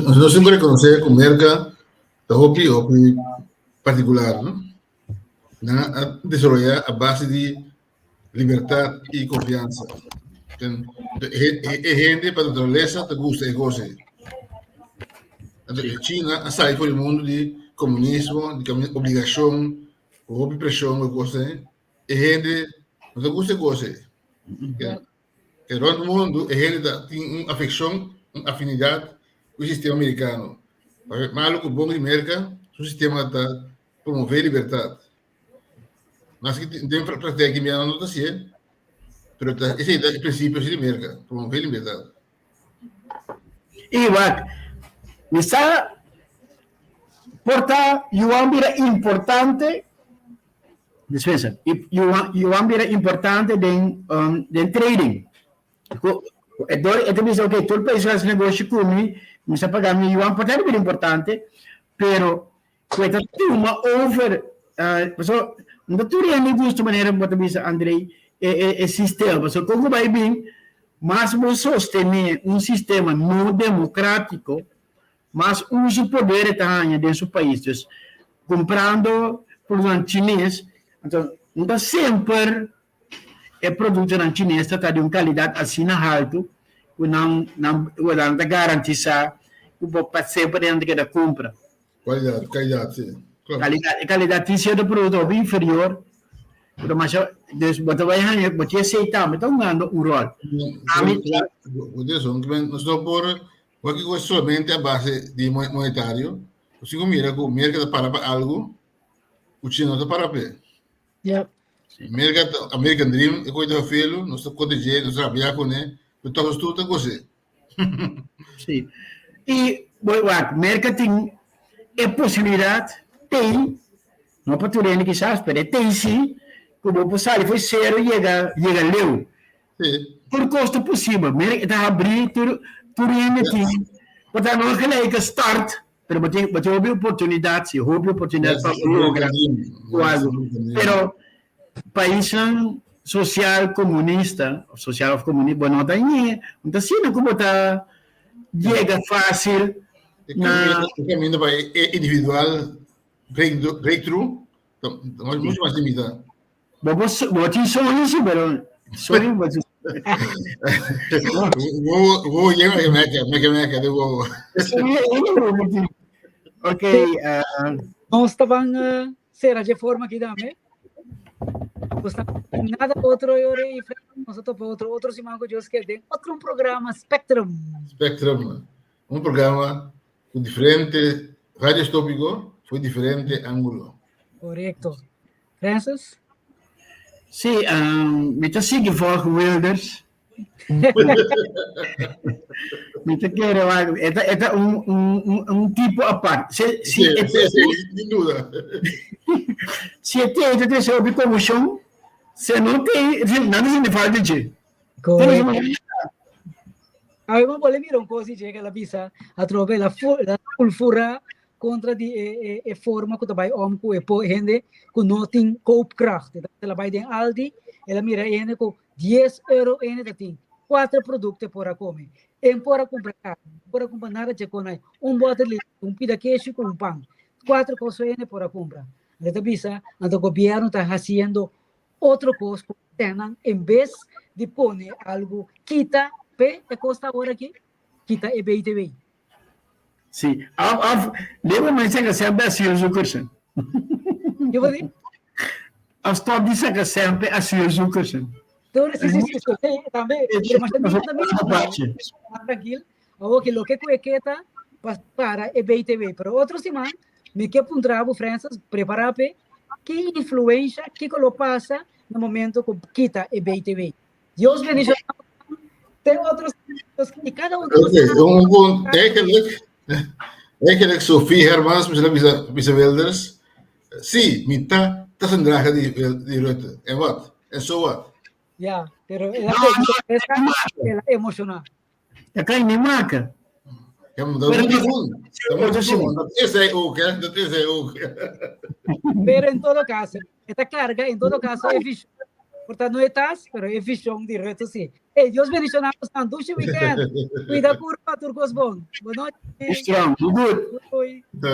Speaker 3: Nos tin ku rekonosé ku Merka ta hopi hopi partikular, no? Nan a desaroyá a base di libertat i konfiansa. E hende pa naturalesa ta gusta e kos ei. Anto China a sali for di mundu di komunismo, di obligashon, hopi preshon ku kos ei. E hende no ta gusta e kos ei. E rònt mundu e hende ta tin un afekshon, un afinidat ku e sistema amerikano. Malu ku bon di Merka, su sistema ta promové libertat. Maske den praktijk mi no ta hasié, pero ta esei ta e prinsipio si di Merka, promové libertat.
Speaker 1: I wak, mi sa por ta yuan bira importante, dispensa, yuan yuan bira importante den den trading. Ku e dor e ta bisa ok tur pais a hasi negoshi ku mi, mi sa paga mi yuan por ta bira importante, pero Ku e ta tuma over, pasobra no ta tur hende gusta manera bo ta bisa Andrei e e sistema, pasobra kon ku bai bin mas bo sostené un sistema no demokratiko mas uso poder e ta haña den su pais. Dus kumprando produktonan chines, anto no ta semper e produktonan chines ta ta di un kalidat asina haltu ku nan nan nan ta garantisá ku bo pa semper nan ta keda kumpra.
Speaker 3: Cualidad, calidad, sí.
Speaker 1: Claro. Calidad, e calidad tin cierto producto hopi inferior, pero masha, dus bo ta bai haña, bo tin esei tambe ta hungando un rol.
Speaker 3: Ami, Por eso, nos no por, cualquier cosa solamente a base di monetario, si ku mira ku Merca ta para pa algo, ku China no ta para p'e.
Speaker 2: Yep.
Speaker 3: Merca, American Dream, e koe ta felu, nos ta kote nos ta rabia kuné, pero toch nos tur ta gos'é.
Speaker 1: Sí. I bo wak, Merka tin e posibilidat tei. No pa tur hende kisas, pero e tin si ku bo por sali for sero yega yega leu.
Speaker 3: Sí.
Speaker 1: Tur kos ta posibel. Mira, e ta habrí tur tur hende tin. Bo ta no gelijke start, pero bo tin bo tin hopi oportunidat, si hopi oportunidat pa logra ku algu. Pero paisnan sosial komunista, of sosial of komunista, bo no ta ñe, no ta asina ku bo ta yega fásil na.
Speaker 3: E kaminda pa e individual breakthrough ta mucho mas limitá.
Speaker 1: Bo bo bo tin soño si, pero soño bo tin.
Speaker 3: Wo wo yega meke meke meke meke de wo.
Speaker 1: Ok,
Speaker 2: Nos taban sera dje forma aki tambe. Nos ta nada otro yore y nos ta topa otro otro siman ku Dios kier den otro programa Spectrum.
Speaker 3: Spectrum, un programa ku diferente varios tópiko for diferente ángulo.
Speaker 2: Korekto. Francis?
Speaker 1: Sí, mi ta sigui volg Wilders. Mi ta kere wak, e ta, e ta un, un, un, un tipo apart. Si, si,
Speaker 3: Sí,
Speaker 1: e,
Speaker 3: sí, sí, sin duda.
Speaker 1: si e te, te trese hopi conmoción, si no te, si, nada se falta dje.
Speaker 2: Correcto. A ver, vamos a mira un cosa y llega la visa a través la la fulfura contra di e, e, e forma ku bai om ku e po hende ku no tin koopkracht. La bai den Aldi, ela mira hende ku 10 euro hende ta tin cuatro producto por a come. En por a compra carne, por a compra nada che con ahí. Un boter li, un pida queso con un pan. Cuatro cosas hende por a compra. Ela ta bisa, anto gobierno ta haciendo otro cos cu tenan en bes di pone algo kita pe e cos ta awor aki, kita e BTW.
Speaker 1: Sí, af, af, leva men saka semper asielzoekers.
Speaker 2: Yo vou dizer?
Speaker 1: Af stop di saka semper asielzoekers.
Speaker 2: Tur, sí, sí, sí, sí, tambe, pero mas también, también, tranquil, awor que lo que cu e keta pa para e BTW, pero otro siman Mi ke puntra bo, Francis, prepara p'e, ki influensha, kiko lo pasa na momento ku kita e BTW? Dios bendiciona bo, te otro y cada uno
Speaker 3: Oké, un punt. Eigenlijk, eigenlijk Sophie Hermans, misschien bisa, bisa Wilders. Sí, mi ta, ta zijn di, di Rutte. En wat? En zo wat?
Speaker 2: Ja, pero el a, el a emociona.
Speaker 1: Dat kan je niet maken.
Speaker 3: Ja, maar dat moet hij doen. Dat moet hij doen. Dat is hij ook, hè? Dat is hij ook.
Speaker 2: Pero en todo caso, esta carga, en todo caso, es visión. Por no estás, pero es visión de reto, sí. Hey, Dios bendicionamos tan dulce weekend. Cuida curva, turcos bon. Buenas noches.
Speaker 1: Strong, good.
Speaker 2: Doei.